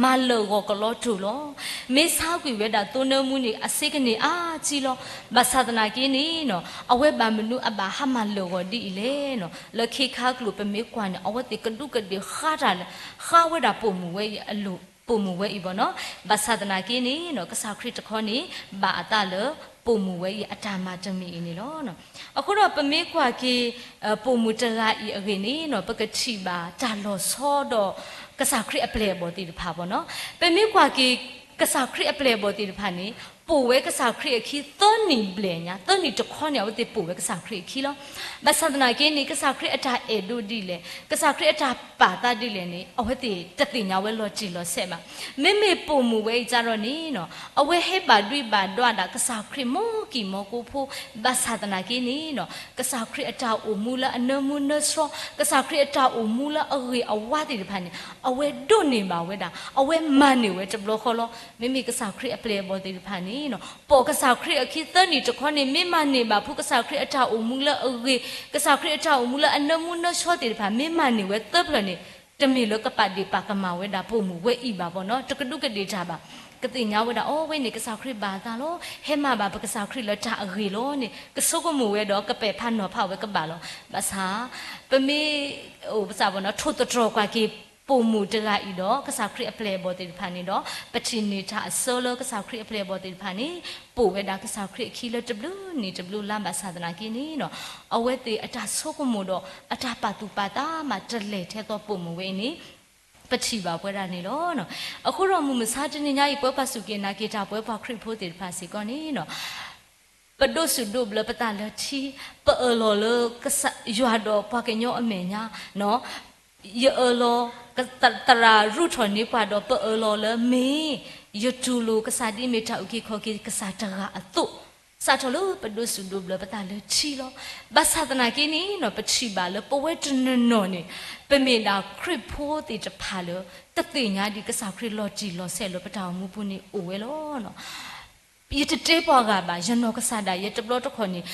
မၤလၢာ်ဂီၤကလီတၢ်လီၤ. မ့ၢ်ဆါကွံာ်ဝဲဒၣ်သိနၢမူန့ၣ် အစ့ကန့ၢ်အါကံလီၤ. ဘၣ်ဆၣ်သနာ်က့န့ၣ်နီၤ အဝဲဘၣ်မနုၤအဘၣ်ဟးမၤလၢာ်ဂီၤဒ်အံၤလဲၣ်နီၤ. လၢခ့ခါကျိၤပမ့ၢ်ကွၢ်န့ၣ် အဝဲသ့ၣ်ကဒူးကဒ့ၣ်ဃါတၢ်လၢ ဃါဝဲဒၣ်ပိာ်မုၣ်ဝဲအံၤအလိၤ ပိာ်မုၣ်ဝဲအံၤဘၣ်နီၤ. ဘၣ်ဆၣ်သနာ်က့န့ၣ်နီၤ ကစၢ်ခရံာ်တခီန့ၣ် ဘၣ်အသးလၢပိာ်မုၣ်ဝဲအံၤအတၢ်မၤတမံၤအံၤန့ၣ်လီၤ. အဃိဒီးပမ့ၢ်ကွၢ်က့ၤ ပိာ်မုၣ်တဂၤအံၤအဂ့ၢ်န့ၣ်နီၤ ပကထံၣ်ဘၣ်တၢ်လီၤဆီဒီး ကစၢ်ခရံာ်အပျဲၢ်အဘီၣ်သ့ၣ်တဖၣ်ဘၣ်နီၤ. ပမ့ၢ်ကွၢ်က့ၤ ကစၢ်ခရံာ်အပျဲၢ်အဘီၣ်သ့ၣ်တဖၣ်န့ၣ် ပိာ်ဝဲကစၢ်ခရံာ်အခံသၢနံၣ်ဘျဲၣ်ညါ, သၢနံၣ်တခီန့ၣ် အဝဲသ့ၣ်ပိာ်ဝဲကစၢ်ခရံာ်အခံလီၤ. ဘၣ်ဆၣ်သနာ်က့န့ၣ် ကစၢ်ခရံာ်အတၢ်အဲၣ်ဒိးဒ်လဲၣ်, ကစၢ်ခရံာ်အတၢ်ပာ်သးဒ်လဲၣ်န့ၣ် အဝဲသ့ၣ်တသ့ၣ်ညါဝဲလီၤတံၢ်လီၤဆဲးဘၣ်. မ့မ့ၢ်ပိာ်မုၣ်ဝဲအံၤကဒီးန့ၣ်နီၤ, အဝဲဟဲဘၣ်ဒွံးဘၣ်ဒွးဒၣ်ကစၢ်ခရံာ်မ်ကံၢ်မ်ကိဖိ, ဘၣ်ဆၣ်သနာ်က့န့ၣ်နီၤ, ကစၢ်ခရံာ်အတၢ်အိၣ်မူလၢအနၢမူနၢဆှီ, ကစၢ်ခရံာ်အတၢ်အိၣ်မူလၢအဂ့ၤအဝါသ့ၣ်တဖၣ်န့ၣ် အဝဲဒိးန့ၢ်ဘၣ်ဝဲဒၣ်, အဝဲမၤန့ၢ်ဝဲတဘျီဃီလီၤ. မ့မ့ၢ်ကစၢ်ခရံာ်အပျဲၢ်အဘီၣ်သ့ၣ်တဖၣ်န့ၣ်နီၤ, ပိာ်ကစၢ်ခရံာ်အခံသၢနံၣ်တခီန့ၣ် မ့ၢ်မၤန့ၢ်ဘၣ်ဖုကစၢ်ခရံာ်အတၢ်အိၣ်မူလၢအဂ့ၤ, ကစၢ်ခရံာ်အတၢ်အိၣ်မူလၢအနၢမူနၢဆှီသ့ၣ်တဖၣ် မ့ၢ်မၤန့ၢ်ဝဲသၢဖျၢၣ်န့ၣ်, တမ့ၢ်လၢကပာ်ဒ့ၣ်ပာ်ကမၣ်ဝဲဒၣ်ပိာ်မုၣ်ဝဲအံၤဘၣ်ဘီနီၤ, တကဒူးကဒ့ၣ်တၢ်ဘၣ်. ကသ့ၣ်ညါဝဲဒၣ် အိၣ်ဝဲန့ၣ် ကစၢ်ခရံာ်ဘၣ်အသးလီၤ, ဟဲမၤဘၣ်ပကစၢ်ခရံာ်လၢတၢ်အဂ့ၤလီၤန့ၣ် ကဆိကမိၣ်ဝဲဒီးကပဲာ်ဖးနီၤဖးဝဲကဘၣ်လီၤ. ဘၣ်ဆၣ် ပမ့ၢ် အိၣ်ပသးဘီနီၤ ထိၣ်သတြီၤကွၢ်က့ၤ ပိာ်မုၣ်တဂၤအံၤဒီး ကစၢ်ခရံာ်အပျဲၢ်အဘီၣ်သ့ၣ်တဖၣ်န့ၣ်ဒီး ပထံၣ်န့ၢ်တၢ်အဆၢလၢကစၢ်ခရံာ်အပျဲၢ်အဘီၣ်သ့ၣ်တဖၣ်န့ၣ် ပိာ်ဝဲဒၣ်ကစၢ်ခရံာ်အခံလၢတဘျုးနံၣ်တဘျုးလါဘၣ်ဆၣ်သနာ်က့န့ၣ်နီၤ, အဝဲသ့ၣ်အတၢ်ဆိကမိၣ်ဒီး အတၢ်ပာ်သူၣ်ပာ်သးမးတလဲၤထဲသိးပိာ်မုၣ်ဝဲအံၤန့ၣ် ပထံၣ်ဘၣ်ပဝဲဒၣ်န့ၣ်လီၤ. အဃိဒီးမုၢ်မဆါတနံၤညါအံၤ ပဝဲပှၤစူၢ်က့ၤနာ်က့ၤတၢ် ပဝဲပှၤခရံာ်ဖိသ့ၣ်တဖၣ်စ့ၢ်ကီးန့ၣ်နီၤ ပဒိးစူၣ်ဒိးဘျၢပသးလၢထံ, ပအၢၣ်လီၤလၢကစၢ်ယွၤဒီးပှၤကညီအမဲာ်ညါ, ယအၢၣ်လီၤ သရၣ်ရူၢ်ထီၣ်န့ၢ်ပှၤဒီး ပအၢၣ်လီၤလၢမ့ၢ် ယတူၢ်လိာ်ကစၢ်ဒ်မ့ၢ်တၢ်အုၣ်က့ၤခီၣ်က့ၤကစၢ်တဂၤအသိး, စးထီၣ်လၢပဒိးစူၣ်ဒိးဘျၢပသးလၢထံလီၤ. ဘၣ်ဆၣ်သနာ်က့န့ၣ်နီၤ ပထံၣ်ဘၣ်လၢပဝဲတနီၤနီၤန့ၣ် ပမ့ၢ်ဒၣ်ခရံာ်ဖိသ့ၣ်တဖၣ်လၢ တသ့ၣ်ညါဒံးကစၢ်ခရံာ်လီၤတံၢ်လီၤဆဲးလၢပတၢ်အိၣ်မူပူၤန့ၣ်အိၣ်ဝဲလီၤ. ယတတဲပှၤဂၤဘၣ်, ယနီၢ်ကစၢ်ဒၣ်ယဲတဘျီတခီၣ်န့ၣ်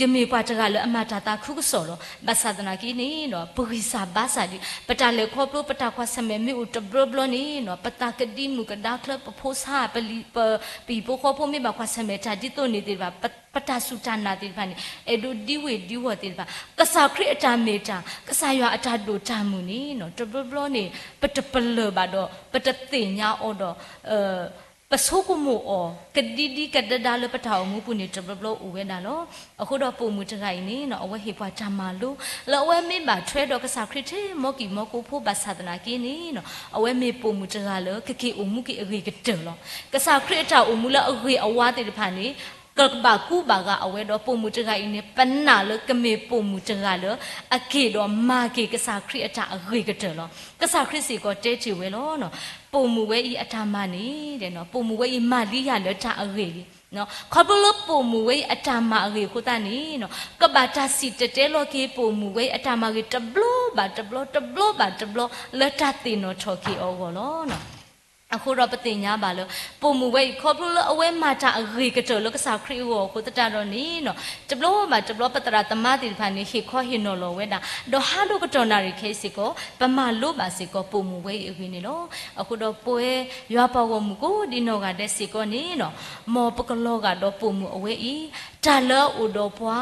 ယမ့ၢ်ပှၤတဂၤလၢအမၤတၢ်သးခုကစီၣ်လီၤ. ဘၣ်ဆၣ်သနာ်က့န့ၣ်နီၤ ပဂံၢ်စၢ်ဘါစၢ်ဒံး ပတၢ်လဲၤခီဖျိ ပတၢ်ကွၢ်ဆၢၣ်မဲာ်မ့ၢ်အိၣ်တဘျီဘျီန့ၣ်နီၤ ပသးကဒံမုၣ်ကဒါချၢ ပဖိဆါ ပလံၤ ပပံၤဖိဃီဖိမ့ၢ်ဘၣ်ကွၢ်ဆၢၣ်မဲာ်တၢ်ဒ်သိးန့ၣ်သ့ၣ်တဖၣ် ပတၢ်စူၢ်တၢ်နာ်သ့ၣ်တဖၣ်န့ၣ် အဲၣ်ဒိးဒံဝ့ၢ်ဒံဝီၢ်သ့ၣ်တဖၣ် ကစၢ်ခရံာ်အတၢ်မ့ၢ်တၢ် ကစၢ်ယွၤအတၢ်ဒိၣ်တၢ်မုၢ်န့ၣ်နီၤ တဘျီဘျီန့ၣ် ပတပလၢၢ်ဘၣ်ဒီး ပတသ့ၣ်ညါအီၤဒီး ပဆိကမိၣ်အီၤ ကဒံဒံကဒၢဒၢလၢပတၢ်အိၣ်မူပူၤန့ၣ် တဘျီဘျီအိၣ်ဝဲဒၣ်လီၤ. အဃိဒီးပိာ်မုၣ်တဂၤအံၤန့ၣ်နီၤ အဝဲဟ့ၣ်ပှၤတၢ်မၤလိ လၢအဝဲမ့ၢ်ဘၣ်ထွဲဒီးကစၢ်ခရံာ်ထဲမ်ကံၢ်မ်ကိဖိဘၣ်ဆၣ်သနာ်က့န့ၣ်နီၤ အဝဲမ့ၢ်ပိာ်မုၣ်တဂၤလၢကက့ၤအိၣ်မူက့ၤအဂ့ၤကတၢၢ်လီၤ. ကစၢ်ခရံာ်အတၢ်အိၣ်မူလၢအဂ့ၤအဝါသ့ၣ်တဖၣ်န့ၣ် ကဘၣ်ကူဘၣ်ဂာ်အဝဲဒီးပိာ်မုၣ်တဂၤအံၤန့ၣ် ပနာ်လၢကမ့ၢ်ပိာ်မုၣ်တဂၤလၢ အက့ၤဒီးမၤက့ၤကစၢ်ခရံာ်အတၢ်အဂ့ၤကတၢၢ်လီၤ. ကစၢ်ခရံာ်စ့ၢ်ကီးတဲတ့ၢ်ဝဲလီၤ. ပိာ်မုၣ်ဝဲအံၤအတၢ်မၤန့ၣ် ပိာ်မုၣ်ဝဲအံၤမၤလံယၤလၢတၢ်အဂ့ၤလံ. ခီဖျိလၢပိာ်မုၣ်ဝဲအံၤအတၢ်မၤအဂ့ၤအဃိသတးန့ၣ် ကဘၣ်တၢ်စံၣ်တဲၤတဲလီၤက့ၤပိာ်မုၣ်ဝဲအံၤအတၢ်မၤဂ့ၤတဘျီဘၣ်တဘျီ တဘျီဘၣ်တဘျီ လၢတၢ်သ့ၣ်နီၣ်ထီၣ်က့ၤအီၤအဂီၢ်လီၤ. အဃိဒီးပသ့ၣ်ညါဘၣ်လၢ ပိာ်မုၣ်ဝဲအံၤ ခီဖျိလၢအဝဲမၤတၢ်အဂ့ၤကတၢၢ်လၢကစၢ်ခရံာ်အဂီၢ်အဃိသတးဒီးန့ၣ် တဘျီဘၣ်တဘျီပသရၣ်သမါသ့ၣ်တဖၣ်န့ၣ် ဟ့ၣ်ခီဟ့ၣ်နီၤလီၤဝဲဒၣ် ဒီးဟးဒိၣ်ကတီၢ်နၣ်ရံၣ်ခဲအံၤစ့ၢ်ကီး ပမၤလိဘၣ်စ့ၢ်ကီးပိာ်မုၣ်ဝဲအံၤအဂ့ၢ်န့ၣ်လီၤ. အဃိဒီးပဝဲယွၤပှၤဂီၢ်မုၢ်ကိးဒံနီၢ်ဂၤဒဲးစ့ၢ်ကီးန့ၣ် မ်ပကလီၤဂာ်ဒီးပိာ်မုၣ်အဝဲအံၤ တၢ်လၢအအိၣ်ဒီးပှၤ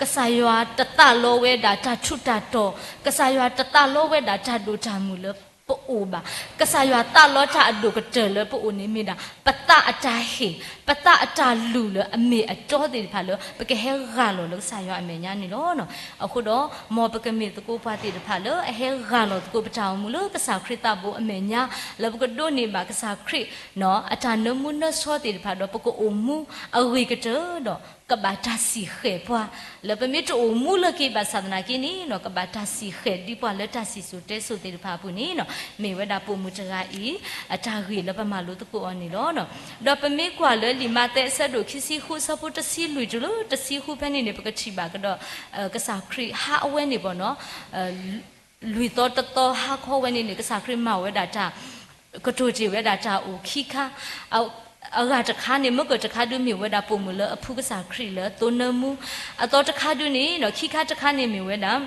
ကစၢ်ယွၤတသးလီဝဲဒၣ်တၢ်ထူးတၢ်တီၤ, ကစၢ်ယွၤတသးလီဝဲဒၣ်တၢ်ဒိၣ်တၢ်မုၢ်လၢပအိၣ်ဘၣ်. ကစၢ်ယွၤသးလီတၢ်အဒိၣ်ကတၢၢ်လၢပအိၣ်န့ၣ်မ့ၢ်ဒၣ် ပသးအတၢ်ဟ့ၣ်, ပသးအတၢ်လုၢ်လၢအမ့ၢ်အတီသ့ၣ်တဖၣ်လၢ ပကဟဲဂၢ်လီၤလၢကစၢ်ယွၤအမဲာ်ညါန့ၣ်လီၤ. အဃိဒီး မ်ပကမ့ၢ်သကိးပှၤသ့ၣ်တဖၣ်လၢအဟဲဂၢ်လီၤသကိးပတၢ်အိၣ်မူလၢကစၢ်ခရံာ်သးဘိအမဲာ်ညါ လၢပကဒိးန့ၢ်ဘၣ်ကစၢ်ခရံာ် အတၢ်နၢမူနၢဆှီသ့ၣ်တဖၣ်ဒီး ပကအိၣ်မူအဂ့ၤကတၢၢ်ဒီး ကဘၣ်တၢ်စံၣ်ဃဲၤပှၤ လၢပမ့ၢ်တအိၣ်မူလၢက့ၤဘၣ်ဆၣ်သနာ်က့န့ၣ်နီၤ ကဘၣ်တၢ်စံၣ်ဃဲၤဒ်ပှၤလၢတၢ်စံၣ်စိၤတဲစိၤသ့ၣ်တဖၣ်အပူၤန့ၣ်နီၤ မ့ၢ်ဝဲဒၣ်ပိာ်မုၣ်တဂၤအံၤ အတၢ်ဂ့ၢ်လၢပမၤလိသကိးအီၤန့ၣ်လီၤ. ဒီးပမ့ၢ်ကွၢ်လၢလံာ်မးသဲအဆၢဒိၣ်ခံဆံဃုအဆၢဖိတဆံလွံၢ်တုၤလၢတဆံဃုဖဲန့ၣ်န့ၣ် ပကထံၣ်ဘၣ်ကဒီး ကစၢ်ခရံာ်ဟးအဝဲန့ၣ်ဘီနီၤ လွံၢ်သီတသီဟါခီဝဲန့ၣ်န့ၣ် ကစၢ်ခရံာ်မၤဝဲဒၣ်တၢ် ကတိၤတ့ၢ်ဝဲဒၣ်တၢ်အိၣ်ခံခါ, အဂၤတခါန့ၣ် မ့ၢ်ကတခါဒုးမ့ၢ်ဝဲဒၣ်ပိာ်မုၣ်လၢအဖှူကစၢ်ခရံာ်လၢသိနၢမူ, အသီတခါဒုးန့ၣ် ခံခါတခါန့ၣ်မ့ၢ်ဝဲဒၣ်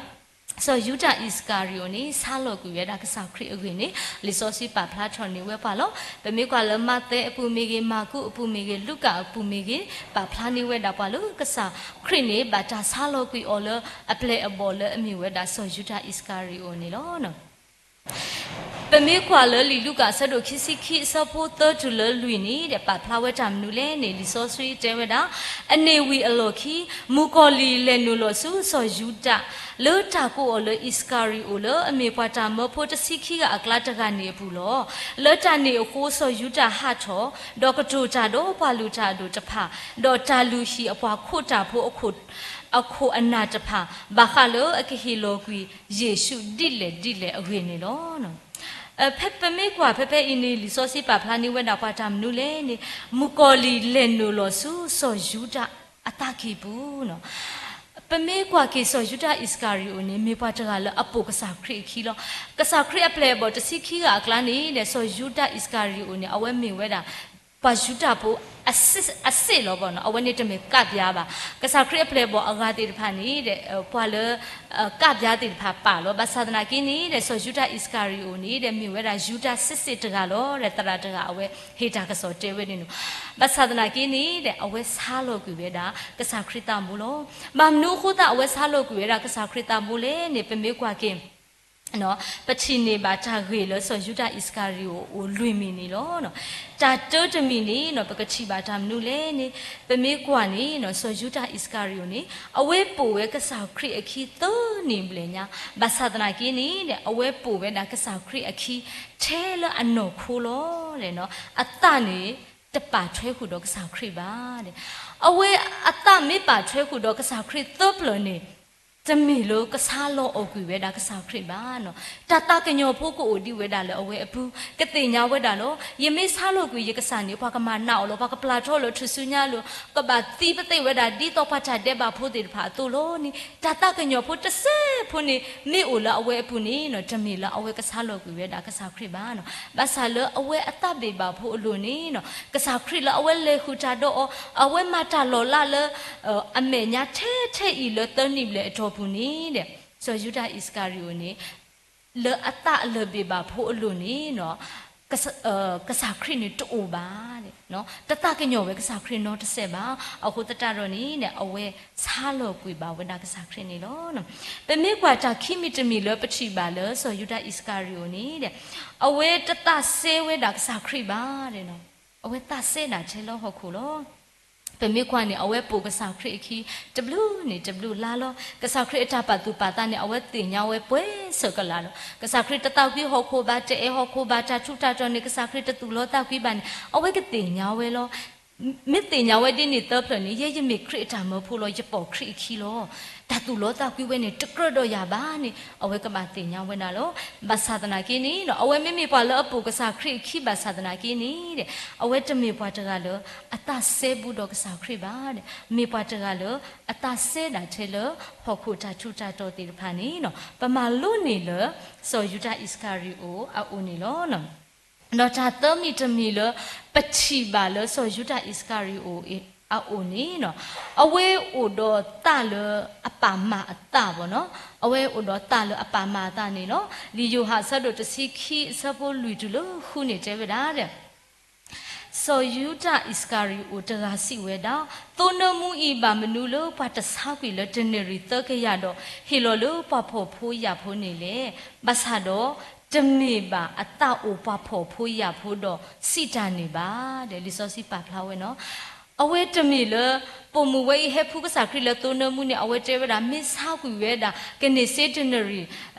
စီၤယူဒၤအံၣ်စကၤရံၤအိၣ်န့ၣ် ဆါလီၤကွံာ်ဝဲဒၣ်ကစၢ်ခရံာ်အဂ့ၢ်န့ၣ် လံာ်စီဆှံပာ်ဖျါထီၣ်န့ၢ်ဝဲပှၤလီၤ. ပမ့ၢ်ကွၢ်လၢမးသဲအပူၤမ့ၢ်ဂ့ၤ, မၢ်ကူးအပူၤမ့ၢ်ဂ့ၤ, လူၤကၣ်အပူၤမ့ၢ်ဂ့ၤ, ပာ်ဖျါန့ၢ်ဝဲဒၣ်ပှၤလၢကစၢ်ခရံာ်န့ၣ် ဘၣ်တၢ်ဆါလီၤကွံာ်အီၤလၢအပျဲၢ်အဘီၣ်လၢအမ့ၢ်ဝဲဒၣ်စီၤယူဒၤအံၣ်စကၤရံၤအိၣ်န့ၣ်လီၤ. ပမ့ၢ်ကွၢ်လၢလံာ်လူၤကၣ်အဆၢဒိၣ်ခံဆံခံအဆၢဖိသၢတုၤလၢလွံၢ်န့ၣ်ဒီး ပာ်ဖျါဝဲတၢ်မနုၤလဲၣ်န့ၣ် လံာ်စီဆှံတဲဝဲဒၣ်, အန့ၣ်ဝံၤအလီၢ်ခံ မုၣ်ကီၤလံၢ်လဲၤနုာ်လီၤဆူစီၤယူဒၤ လၢတၢ်ကိးအီၤလၢအံၣ်စကၤရံၤအိၣ် လၢအမ့ၢ်ပှၤတၢ်မၢဖိတဆံခံဂၤအကျါတဂၤန့ၣ်အပူၤလီၤ. လၢတၢ်န့ၣ်အဃိ စီၤယူဒၤဟးထီၣ်, ဒီးကတိၤတၢ်ဒီးပှၤလုၢ်တၢ်အဒိၣ်တဖၣ်, ဒီးတၢ်လုၢ်ဟံၣ်အပှၤခိးတၢ်ဖိအခိၣ် အခိၣ်အနၢ်တဖၣ် ဘၣ်ဃးလၢအကဟ့ၣ်လီၤကွံာ်ယ့ၣ်ၡူးဒ်လဲၣ်ဒ်လဲၣ်အဂ့ၢ်န့ၣ်လီၤ. ဖဲပမ့ၢ်ကွၢ်ဖဲဖဲအံၤန့ၣ် လံာ်စီဆှံပာ်ဖျါန့ၢ်ဝဲဒၣ်ပှၤတၢ်မနုၤလဲၣ်န့ၣ် မုၣ်ကီၤလံၢ်လဲၤနုာ်လီၤဆူစီၤယူဒၤအသးကံၢ်ပူၤ ပမ့ၢ်ကွၢ်က့ၤစီၤယူဒၤအံၣ်စကၤရံၤအိၣ်န့ၣ် မ့ၢ်ပှၤတဂၤလၢအပိာ်ကစၢ်ခရံာ်အခံလီၤ. ကစၢ်ခရံာ်အပျဲၢ်အဘီၣ်တဆံခံဂၤအကျါန့ၣ်ဒီး စီၤယူဒၤအံၣ်စကၤရံၤအိၣ်န့ၣ် အဝဲမ့ၢ်ဝဲဒၣ် ပှၤယူဒၤဖိ အစ့ၣ်လီၤဘၣ်နီၤ, အဝဲန့ၣ်တမ့ၢ်ကးပၠါဘၣ်. ကစၢ်ခရံာ်အပျဲၢ်အဘီၣ်အဂၤသ့ၣ်တဖၣ်န့ၣ်ဒီး ပှၤလၢ ကးပၠါသ့ၣ်တဖၣ်ပာ်လီၤ. ဘၣ်ဆၣ်သနာ်က့န့ၣ်ဒီး စီၤယူဒၤအံၣ်စကၤရံၤအိၣ်န့ၣ်ဒီး မ့ၢ်ဝဲဒၣ်ယူဒၤစ့ၣ်စ့ၣ်တဂၤလီၤ. ဒီးသရၣ်တဂၤအဝဲဟ့ၣ်တၢ်ကစီၣ်တဲဝဲန့ၣ်နီၤ. ဘၣ်ဆၣ်သနာ်က့န့ၣ်ဒီး အဝဲဆါလီၤကွံာ်ဝဲဒၣ်ကစၢ်ခရံာ်သးဘိလီၤ. ဘၣ်မနုၤအဃိသတးအဝဲဆါလီၤကွံာ်ဝဲဒၣ်ကစၢ်ခရံာ်သးဘိလဲၣ်န့ၣ် ပမ့ၢ်ကွၢ်က့ၤ ပထံၣ်န့ၢ်ဘၣ်တၢ်ဂ့ၢ်လၢစီၤယူဒၤအံၣ်စကၤရံၤအိၣ်အိၣ်လွံၢ်မံၤန့ၣ်လီၤ. တၢ်တၢတမံၤန့ၣ်နီၤ ပကထံၣ်ဘၣ်တၢ်မနုၤလဲၣ်န့ၣ် ပမ့ၢ်ကွၢ်န့ၣ်နီၤ စီၤယူဒၤအံၣ်စကၤရံၤအိၣ်န့ၣ် အဝဲပိာ်ဝဲကစၢ်ခရံာ်အခံသၢနံၣ်ဘျဲၣ်ညါ, ဘၣ်ဆၣ်သနာ်က့န့ၣ်ဒီး အဝဲပိာ်ဝဲဒၣ်ကစၢ်ခရံာ်အခံ ထဲလၢအနီၢ်ခိလီၤ. အသးန့ၣ် တပာ်ထွဲဃုာ်ဒီးကစၢ်ခရံာ်ဘၣ်. အဝဲအသးမ့ၢ်ပာ်ထွဲဃုာ်ဒီးကစၢ်ခရံာ်သၢပျၢၤန့ၣ် တမ့ၢ်လၢကဆါလီၤအီၣ်ကွံာ်ဝဲဒၣ်ကစၢ်ခရံာ်ဘၣ်နီၤ. တၢ်သးကညီၤဖိကအိၣ်ဒံးဝဲဒၣ်လၢအဝဲအပူၤ ကသ့ၣ်ညါဝဲဒၣ်လီၤ. ယမ့ၢ်ဆါလီၤကွံာ်ယကစၢ်န့ၣ် ပှၤကမၤနးအီၤလီၤ, ပှၤကပျၢ်ထီၣ်လၢထူၣ်စုညါလီၤ, ကဘၣ်သံပသ့ၣ်ဝဲဒၣ်ဒ်သိးပှၤတၢ်ဒဲးဘးဖိသ့ၣ်တဖၣ်အသိးလီၤန့ၣ် တၢ်သးကညီၤဖိတစဲးဖိန့ၣ် မ့ၢ်အိၣ်လၢအဝဲအပူၤန့ၣ်နီၤ တမ့ၢ်လၢအဝဲကဆါလီၤကွံာ်ဝဲဒၣ်ကစၢ်ခရံာ်ဘၣ်နီၤ. ဘၣ်ဆၣ်လၢအဝဲအသးဘ့ၣ်ဘၣ်ဖိအလိၤန့ၣ်နီၤ ကစၢ်ခရံာ်လၢအဝဲလဲၤဃုာ်တၢ်ဒီးအီၤ အဝဲမၤတၢ်လီၤလးလၢ အမဲာ်ညါထဲထဲအံၤလၢသၢနံၣ်ဘျဲၣ်အတီၢ်ပူၤန့ၣ်ဒီး စီၤယူဒၤအံၣ်စကၤရံၤအိၣ်န့ၣ် လၢအသးအလၢၢ်ဘ့ၣ်ဘၣ်ဖိအလိၤန့ၣ်နီၤ ကစၢ်ခရံာ်န့ၣ်တအိၣ်ဘၣ်. တသးကညီၤဝဲကစၢ်ခရံာ်နီတစဲးဘၣ်. အဃိသတးဒီးန့ၣ် အဝဲဆါလီၤကွံာ်ဘၣ်ဝဲဒၣ်ကစၢ်ခရံာ်န့ၣ်လီၤ. ပမ့ၢ်ကွၢ်တၢ်ခံမံၤတမံၤလၢပထံၣ်ဘၣ်လၢစီၤယူဒၤအံၣ်စကၤရံၤအိၣ်န့ၣ်ဒီး အဝဲတသးစဲဝဲဒၣ်ကစၢ်ခရံာ်ဘၣ်. အဝဲသးစဲဒၣ်ထဲလၢဟီၣ်ခိၣ်လီၤ. ပမ့ၢ်ကွၢ်န့ၣ် အဝဲပိာ်ကစၢ်ခရံာ်အခံ တဘျုးန့ၣ်တဘျုးလါလီၤ. ကစၢ်ခရံာ်အတၢ်ပာ်သူၣ်ပာ်သးန့ၣ် အဝဲသ့ၣ်ညါဝဲပှဲၤဆၢကလးလီၤ. ကစၢ်ခရံာ်တသးကွံဟီၣ်ခိၣ်ဘၣ်, တအဲၣ်ဟီၣ်ခိၣ်ဘၣ်, တၢ်ထူးတၢ်တီၤန့ၣ် ကစၢ်ခရံာ်တသူၣ်လီသးကွံဘၣ်န့ၣ် အဝဲကသ့ၣ်ညါဝဲလီၤ. မ့ၢ်သ့ၣ်ညါဝဲဒ်န့ၣ်သၢဖျၢၣ်န့ၣ် ယဲယမ့ၢ်ခရံာ်အတၢ်မၢဖိလီၤ, ယပိာ်ခရံာ်အခံလီၤ. တၢ်သူၣ်လီသးကွံဝဲန့ၣ် တကြၢးဒီးယၤဘၣ်န့ၣ် အဝဲကဘၣ်သ့ၣ်ညါဝဲဒၣ်လီၤ. ဘၣ်ဆၣ်သနာ်က့န့ၣ် အဝဲမ့မ့ၢ်ပှၤလၢအပိာ်ကစၢ်ခရံာ်အခံဘၣ်ဆၣ်သနာ်က့န့ၣ် အဝဲတမ့ၢ်ပှၤတဂၤလၢအသးစဲဘူးဒီးကစၢ်ခရံာ်ဘၣ်. မ့ၢ်ပှၤတဂၤလၢအသးစဲဒၣ်ထဲလၢဟီၣ်ခိၣ်တၢ်ထူးတၢ်တီၤသ့ၣ်တဖၣ်န့ၣ် ပမၤလိန့ၢ်လၢ စီၤယူဒၤအံၣ်စကၤရံၤအိၣ်အအိၣ်န့ၣ်လီၤ. ဒီးတၢ်သၢမံၤတမံၤလၢ ပထံၣ်ဘၣ်လၢစီၤယူဒၤအံၣ်စကၤရံၤအိၣ်အအိၣ်န့ၣ် အဝဲအိၣ်ဒီးသးလၢအပာ်မၤအသးဘၣ်နီၤ. အဝဲအိၣ်ဒီးသးလၢအပာ်မၤအသးန့ၣ်လီၤ. လံာ်ယိၤဟၣ်အဆၢဒိၣ်တဆံခံအဆၢဖိလွံၢ်တုၤလၢဃုန့ၣ်တဲဝဲဒၣ်ဒီး စီၤယူဒၤအံၣ်စကၤရံၤအိၣ်တဂၤစံးဝဲဒၣ်, သိနၢမူအံၤဘၣ်မနုၤလၢပှၤတဆါကွံာ်လၢတနၣ်ရံၣ်သၢကယၤဒီး ဟ့ၣ်လီၤလၢပှၤဖှီၣ်ဖိယာ်ဖိန့ၣ်လဲၣ်. ဘၣ်ဆၣ်ဒီး တမ့ၢ်ဘၣ်အသးအိၣ်ပှၤဖှီၣ်ဖိယာ်ဖိဒီးစံးတၢ်န့ၣ်ဘၣ်. လံာ်စီဆှံပာ်ဖျါဝဲနီၤ အဝဲတမ့ၢ်လၢ ပိာ်မုၣ်ဝဲအံၤဟဲဖှူကစၢ်ခရံာ်လၢသိနၢမူန့ၣ် အဝဲတဲဝဲဒၣ် မ့ၢ်ဆါကွံာ်ဝဲဒၣ် ကန့ၢ်စ့တနၣ်ရံၣ်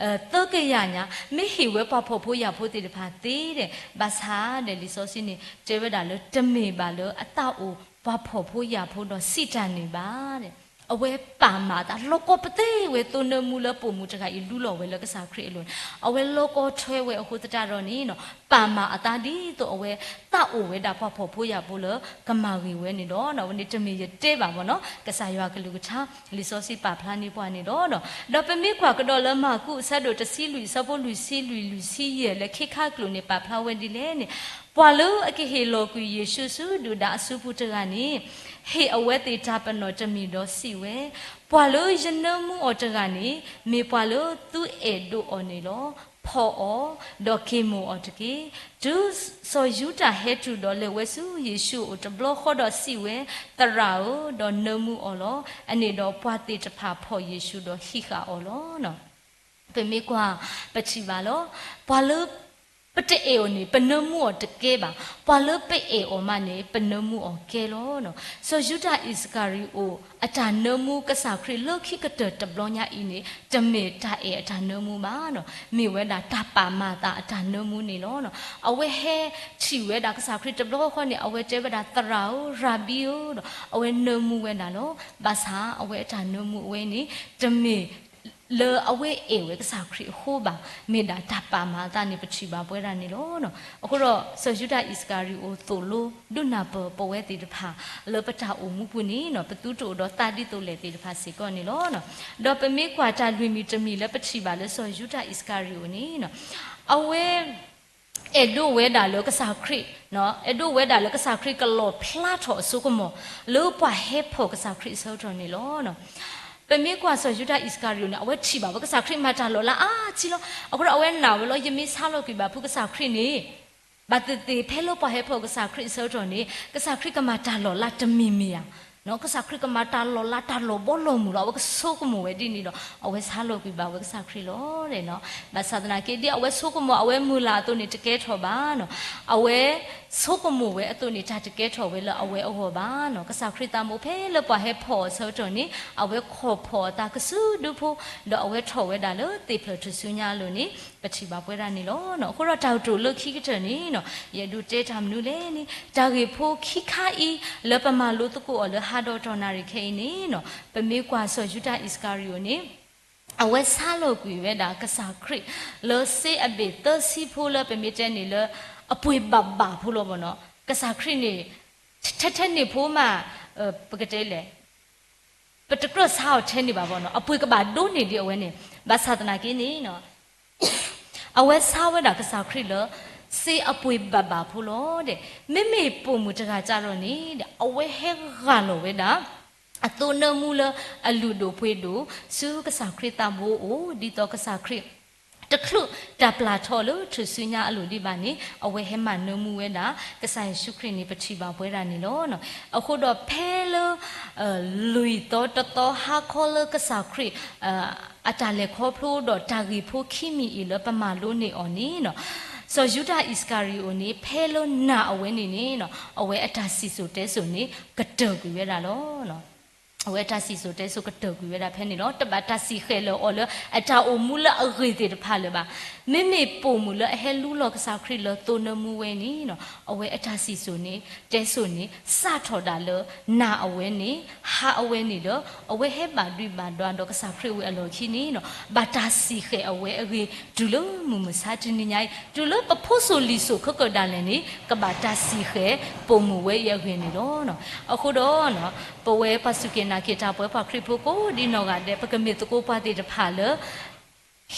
သၢကယၤညါ မ့ၢ်ဟ့ၣ်ဝဲပှၤဖှီၣ်ဖိယာ်ဖိသ့ၣ်တဖၣ်သ့ဒီး ဘၣ်ဆၣ်ဒီးလံာ်စီဆှံန့ၣ် တဲဝဲဒၣ်လၢတမ့ၢ်ဘၣ်လၢအသးအိၣ်ပှၤဖှီၣ်ဖိယာ်ဖိဒီးစံးတၢ်န့ၣ်ဘၣ်. အဝဲပာ်မၤအသး လီၤကီပသ့ဝဲသိနၢမူလၢပိာ်မုၣ်တဂၤအံၤလူလီၤဝဲလၢကစၢ်ခရံာ်အလိၤန့ၣ် အဝဲလီၤကီထွဲဝဲအဃိသတးဒီးန့ၣ် ပာ်မၤအသးဒ်သိးအဝဲ သးအိၣ်ဝဲဒၣ်ပှၤဖှီၣ်ဖိယာ်ဖိလၢကမၤဂ့ၤဝဲန့ၣ်ဒီး အဝဲန့ၣ်တမ့ၢ်ယတဲဘၣ်ဘၣ်နီၤ ကစၢ်ယွၤကလုၢ်ကထါ လံာ်စီဆှံပာ်ဖျါန့ၢ်ပှၤန့ၣ်ဒီး ဒီးပမ့ၢ်ကွၢ်ကဒီးလၢမၢ်ကူးအဆၢဒိၣ်တဆံလွံၢ်အဆၢဖိလွံၢ်ဆံယဲၢ်လၢခံခါကျိာ်န့ၣ် ပာ်ဖျါဝဲဒ်လဲၣ်န့ၣ် ပှၤလၢအကဟ့ၣ်လီၤကွံာ်ယ့ၣ်ၡူးဆူဒုၣ်ဒါအစုပူၤတဂၤန့ၣ် ဟ့ၣ်အဝဲသ့ၣ်တၢ်ပနီၣ်တမံၤဒီးစံးဝဲ, ပှၤလၢယနၢမူအီၤတဂၤန့ၣ် မ့ၢ်ပှၤလၢသုအဲၣ်ဒိးအီၤန့ၣ်လီၤ. ဖီၣ်အီၤ, ဒီးက့ၤမိၢ်အီၤတက့ၢ်. တုၤစီၤယူဒၤဟဲတုၤဒီးလဲၤဝဲဆူယ့ၣ်ၡူးအအိၣ်တဘျီဃီဒီးစံးဝဲ, သရၣ်ဧၢ, ဒီးနၢမူအီၤလီၤ. အန့ၣ်ဒီးပှၤသ့ၣ်တဖၣ်ဖီၣ်ယ့ၣ်ၡူးဒီးဟံးဃာ်အီၤလီၤ. ပမ့ၢ်ကွၢ်ပထံၣ်ဘၣ်လီၤ. ပှၤလၢပတအဲၣ်အီၤန့ၣ် ပနၢမူအီၤတကဲဘၣ်. ပှၤလၢပအဲၣ်အီၤမးန့ၣ် ပနၢမူအီၤကဲလီၤ. စီၤယူဒၤအံၣ်စကၤရံၤအိၣ် အတၢ်နၢမူကစၢ်ခရံာ်လၢခံကတၢၢ်တဘျီညါအံၤန့ၣ် တမ့ၢ်တၢ်အဲၣ်အတၢ်နၢမူဘၣ်. မ့ၢ်ဝဲဒၣ်တၢ်ပာ်မၤအသးအတၢ်နၢမူန့ၣ်လီၤ. အဝဲဟဲထံၣ်ဝဲဒၣ်ကစၢ်ခရံာ်တဘျီဃီန့ၣ် အဝဲတဲဝဲဒၣ် သရၣ်ဧၢ, ရၤဘံဧၢ, ဒီးအဝဲနၢမူဝဲဒၣ်လီၤ. ဘၣ်ဆၣ်အဝဲအတၢ်နၢမူအဝဲန့ၣ် တမ့ၢ် လၢအဝဲအဲၣ်ဝဲကစၢ်ခရံာ်အဃိဘၣ်, မ့ၢ်ဒၣ်တၢ်ပာ်မၤအသးန့ၣ် ပထံၣ်ဘၣ်ပဝဲဒၣ်န့ၣ်လီၤ. အဃိဒီး စီၤယူဒၤအံၣ်စကၤရံၤအိၣ်သိၣ်လိဒုးနၢ်ပၢၢ်ပဝဲသ့ၣ်တဖၣ် လၢပတၢ်အိၣ်မူပူၤန့ၣ် ပသုတအိၣ်ဒီးသးဒ်သိးလဲၣ်သ့ၣ်တဖၣ်စ့ၢ်ကီးန့ၣ်လီၤ. ဒီးပမ့ၢ်ကွၢ်တၢ်လွံၢ်မံၤတမံၤလၢပထံၣ်ဘၣ်လၢစီၤယူဒၤအံၣ်စကၤရံၤအိၣ်န့ၣ် အဝဲ အဲၣ်ဒိးဝဲဒၣ်လၢကစၢ်ခရံာ်, အဲၣ်ဒိးဝဲဒၣ်လၢကစၢ်ခရံာ်ကလီၣ်ဖျါထီၣ်အစိကမီၤ လၢပှၤဟဲဖီၣ်ကစၢ်ခရံာ်အဆၢကတီၢ်န့ၣ်လီၤ. ပမ့ၢ်ကွၢ်စီၤယူဒၤအံၣ်စကၤရံၤအိၣ်န့ၣ် အဝဲထံၣ်ဘၣ်ပကစၢ်ခရံာ်မၤတၢ်လီၤလးအါထံလီၤ. အဃိဒီးအဝဲနာ်ဝဲလီၤ ယမ့ၢ်ဆါလီၤကွံာ်ဘၣ်ဖုကစၢ်ခရံာ်န့ၣ် ဘၣ်သ့ၣ်သ့ၣ်ဖဲလၢပှၤဟဲဖီၣ်ကစၢ်ခရံာ်အဆၢကတီၢ်န့ၣ် ကစၢ်ခရံာ်ကမၤတၢ်လီၤလးတမံၤမံၤဧါ. ကစၢ်ခရံာ်ကမၤတၢ်လီၤလးတၢ်လီၤဘီလီၤမုၢ်လီၤ. အဝဲကဆိကမိၣ်ဝဲဒ်န့ၣ်ဒီး အဝဲဆါလီၤကွံာ်ဘၣ်ဝဲကစၢ်ခရံာ်လီၤ. ဘၣ်ဆၣ်သနာ်က့ ဒ်အဝဲဆိကမိၣ်အဝဲမုၢ်လၢ်အသိးန့ၣ် တကဲထီၣ်ဘၣ်. အဝဲဆိကမိၣ်ဝဲအသိးန့ၣ် တၢ်တကဲထီၣ်ဝဲလၢအဝဲအဂီၢ်ဘၣ်. ကစၢ်ခရံာ်သးဘိဖဲလၢပှၤဟဲဖီၣ်အီၤအဆၢကတီၢ်န့ၣ် အဝဲခိၣ်ဖီၣ်အသးကစုဒုဖိ ဒီးအဝဲထီၣ်ဝဲဒၣ်လၢသ့ၣ်ဖျၢၣ်ထူၣ်စုညါအလိၤန့ၣ် ပထံၣ်ဘၣ်ပဝဲဒၣ်န့ၣ်လီၤ. အဃိဒီးတၢ်ကတိၤလၢခံကတၢၢ်န့ၣ် ယအဲၣ်ဒိးတဲတၢ်မနုၤလဲၣ်န့ၣ် တၢ်ဂ့ၢ်ဖိခံခါအံၤ လၢပမၤလိသကိးအီၤလၢဟါဒီးတနၣ်ရံၣ်ခဲအံၤန့ၣ် ပမ့ၢ်ကွၢ်စီၤယူဒၤအံၣ်စကၤရံၤအိၣ်န့ၣ် အဝဲဆါလီၤကွံာ်ဝဲဒၣ်ကစၢ်ခရံာ် လၢစ့အဘ့ၣ်သၢဆံဖိလၢပမ့ၢ်တဲန့ၣ်လၢ အပှ့ၤဘၣ်ဘၣ်ဖိလီၤဘၣ်နီၤ. ကစၢ်ခရံာ်န့ၣ် ထဲထဲန့ၣ်ဖိမး ပကတဲလဲၣ် ပတကြၢးဆါအီၤထဲန့ၣ်ဘၣ်ဘၣ်နီၤ. အပှ့ၤကဘၣ်ဒိန့ၢ်ဒံးအဝဲန့ၣ် ဘၣ်ဆၣ်သနာ်က့န့ၣ် အဝဲဆါဝဲဒၣ်ကစၢ်ခရံာ်လၢ စ့အပှ့ၤဘၣ်ဘၣ်ဖိလီၤဒီး မ့မ့ၢ်ပိာ်မုၣ်တဂၤကဒီးန့ၣ် အဝဲဟဲဂၢ်လီၤဝဲဒၣ် အသိနၢမူလၢအလုၢ်ဒိၣ်ပှ့ၤဒိၣ် ဆူကစၢ်ခရံာ်သးဘိအအိၣ် ဒ်သိးကစၢ်ခရံာ် တချုးတၢ်ပျၢ်ထီၣ်လၢထူၣ်စုညါအလိၤဒံးဘၣ်န့ၣ် အဝဲဟဲမၤနၢမူဝဲဒၣ် ကစၢ်ယ့ၣ်ၡူးခရံာ်န့ၣ် ပထံၣ်ဘၣ်ပဝဲဒၣ်န့ၣ်လီၤ. အဃိဒီးဖဲလၢ လွံၢ်သီတသီဟါခီလၢကစၢ်ခရံာ် အတၢ်လဲၤခီဖျိဒီးတၢ်ဂ့ၢ်ဖိခံမံၤအံၤလၢပမၤလိန့ၢ်အီၤန့ၣ် စီၤယူဒၤအံၣ်စကၤရံၤအိၣ်န့ၣ် ဖဲလၢနာ်အဝဲန့ၣ်န့ၣ် အဝဲအတၢ်စံၣ်စိၤတဲစိၤန့ၣ် ကတၢၢ်ကွံာ်ဝဲဒၣ်လီၤ. အဝဲအတၢ်စံၣ်စိၤတဲစိၤကတၢၢ်ကွံာ်ဝဲဒၣ်ဖဲန့ၣ်လီၤ. တဘၣ်တၢ်စံၣ်ဃဲၤလၢၤအီၤလၢအတၢ်အိၣ်မူလၢအဂ့ၤသ့ၣ်တဖၣ်လၢၤဘၣ်. မ့မ့ၢ်ပိာ်မုၣ်လၢအဟဲလူလီၤကစၢ်ခရံာ်လၢသိနၢမူဝဲန့ၣ် အဝဲအတၢ်စံၣ်စိၤန့ၣ် တဲစိၤန့ၣ် စးထီၣ်ဒၣ်လၢ နာ်အဝဲန့ၣ် ဟါအဝဲန့ၣ်လၢ အဝဲဟဲဘၣ်ဒွံးဘၣ်ဒွါဒီးကစၢ်ခရံာ်ဝဲအလီၢ်ခံန့ၣ် ဘၣ်တၢ်စံၣ်ဃဲၤအဝဲအဂ့ၢ် တုၤလၢမုၢ်မဆါတနံၤညါအံၤ တုၤလၢပဖိစိၤလံၤစိၤခဲကၢၣ်ဒၣ်လဲာ်န့ၣ် ကဘၣ်တၢ်စံၣ်ဃဲၤပိာ်မုၣ်ဝဲအံၤအဂ့ၢ်န့ၣ်လီၤ. အဃိဒီး ပဝဲပှၤစူၢ်က့ၤနာ်က့ၤတၢ်ပဝဲပှၤခရံာ်ဖိကိးဒ်နီၢ်ဂၤဒဲး ပကမ့ၢ်သကိးပှၤသ့ၣ်တဖၣ်လၢ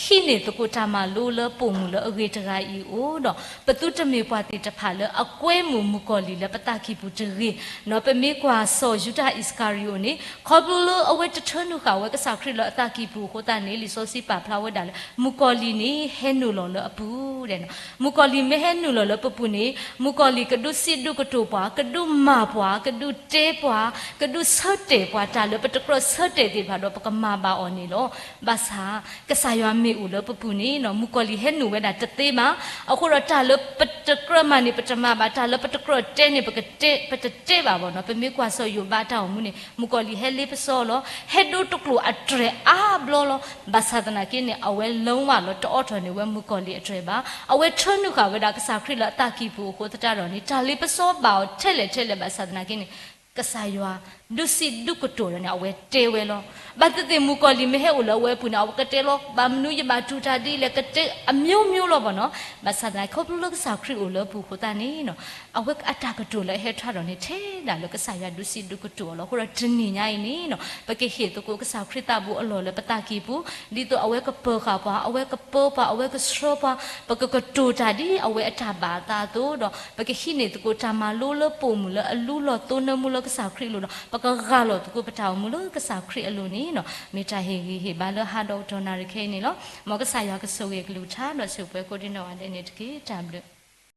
ဟံးန့ၢ်သကိးတၢ်မၤလိလၢပိာ်မုၣ်လၢအဂ့ၤတဂၤအံၤအအိၣ်ဒီး ပသုတမ့ၢ်ပှၤသ့ၣ်တဖၣ်လၢအကွဲမုာ်မုၣ်ကီၤလံၢ်လၢပသးကံၢ်ပူၤတဂ့ၤ. ပမ့ၢ်ကွၢ်စီၤယူဒၤအံၣ်စကၤရံၤအိၣ်န့ၣ် ခီဖျိလၢအဝဲတထၢနုာ်ဃာ်ဝဲကစၢ်ခရံာ်လၢအသးကံၢ်ပူၤအဃိသတးန့ၣ် လံာ်စီဆှံပာ်ဖျါဝဲဒၣ်လၢ မုၣ်ကီၤလံၢ်န့ၣ် ဟဲနုာ်လီၤလၢအပူၤဒဲးနီၤ. မုၣ်ကီၤလံၢ်မ့ၢ်ဟဲနုာ်လီၤလၢပပူၤန့ၣ် မုၣ်ကီၤလံၢ်ကဒုးစံးဒုးကတိၤပှၤ, ကဒုးမၤပှၤ, ကဒုးတဲပှၤ, ကဒုးဆၢတဲာ်ပှၤ တၢ်လၢပတကြၢးဆၢတဲာ်သ့ၣ်တဖၣ်ဒီးပကမၤဘၣ်အီၤန့ၣ်လီၤ. ဘၣ်ဆၣ် ကစၢ်ယွၤမ့ၢ်အိၣ်လၢပပူၤန့ၣ်နီၤ မုၣ်ကီၤလံၢ်ဟဲနုာ်ဝဲဒၣ်တသ့ဘၣ်. အဃိဒီးတၢ်လၢပတကြၢးမၤန့ၣ် ပတမၤဘၣ်, တၢ်လၢပတကြၢးတဲန့ၣ် ပကတဲ, ပတတဲဘၣ်ဘၣ်နီၤ. ပမ့ၢ်ကွၢ်စီၤယိၤဘးအတၢ်အိၣ်မူန့ၣ် မုၣ်ကီၤလံၢ်ဟဲလ့ပစီလီၤ. ဟဲဒိတကျိာ်အတြဲၤအါဘျီလီၤ. ဘၣ်ဆၣ်သနာ်က့န့ၣ် အဝဲလၢဝၣ်လီၤ တအိးထီၣ်န့ၢ်ဝဲမုၣ်ကီၤလံၢ်အတြဲၤဘၣ်. အဝဲထၢနုာ်ဃာ်ဝဲဒၣ်ကစၢ်ခရံာ်လၢအသးကံၢ်ပူၤအဃိသတးဒီးန့ၣ် တၢ်လ့ပစီဘၣ်အီၤထဲလဲၣ်ထဲလဲၣ် ဘၣ်ဆၣ်သနာ်က့န့ၣ် ကစၢ်ယွၤဒုးစံးဒုးကတိၤဒီးန့ၣ် အဝဲတဲဝဲလီၤ. ဘၣ်သ့ၣ်သ့ၣ်မုၣ်ကီၤလံၢ်မ့ၢ်ဟဲအိၣ်လၢအဝဲအပူၤန့ၣ် အဝဲကတဲလီၤ ဘၣ်မနုၤယဘၣ်တူၢ်တၢ်ဒ်လဲၣ် ကတဲအမျိုးမျိုးလီၤဘၣ်နီၤ. ဘၣ်ဆၣ်သနာ်က့ ခီဖျိလၢကစၢ်ခရံာ်အိၣ်လၢအပူၤအဃိသတးန့ၣ်နီၤ အဝဲအတၢ်ကတိၤလၢအဟဲထီၣ်ဒီးန့ၣ် ထဲဒၣ်လၢကစၢ်ယွၤဒုးစံးဒုးကတိၤအီၤလီၤ. အဃိဒီးတနံၤညါအံၤန့ၣ်နီၤ ပကဟ့ၣ်သကိးကစၢ်ခရံာ်သးဘိအလီၢ်လၢပသးကံၢ်ပူၤ ဒ်သိးအဝဲကပၢၤဃာ်ပှၤ အဝဲကပၢပှၤ အဝဲကဆှၢပှၤ ပကကတိၤတၢ်ဒ်အဝဲအတၢ်ဘၣ်အသးအသိးဒီး ပကဟံးန့ၢ်သကိးတၢ်မၤလိလၢပိာ်မုၣ်လၢအလူလီၤသိနၢမူလၢကစၢ်ခရံာ်အလိၤဒီး ပကဂၢ်လီၤသကိးပတၢ်အိၣ်မူလၢကစၢ်ခရံာ်အလိၤန့ၣ်နီၤ မ့ၢ်တၢ်ဟ့ၣ်ဂံၢ်ဟ့ၣ်ဘါလၢဟါဒီးကတီၢ်နၣ်ရံၣ်ခဲအံၤန့ၣ်လီၤ. မ်ကစၢ်ယွၤကဆိၣ်ဂ့ၤကလုၢ်ကထါဒီးဆိၣ်ပှဲၤကိးဒံနီၢ်ဂၤဒဲးန့ၣ်တက့ၢ်. တၢ်ဘျုး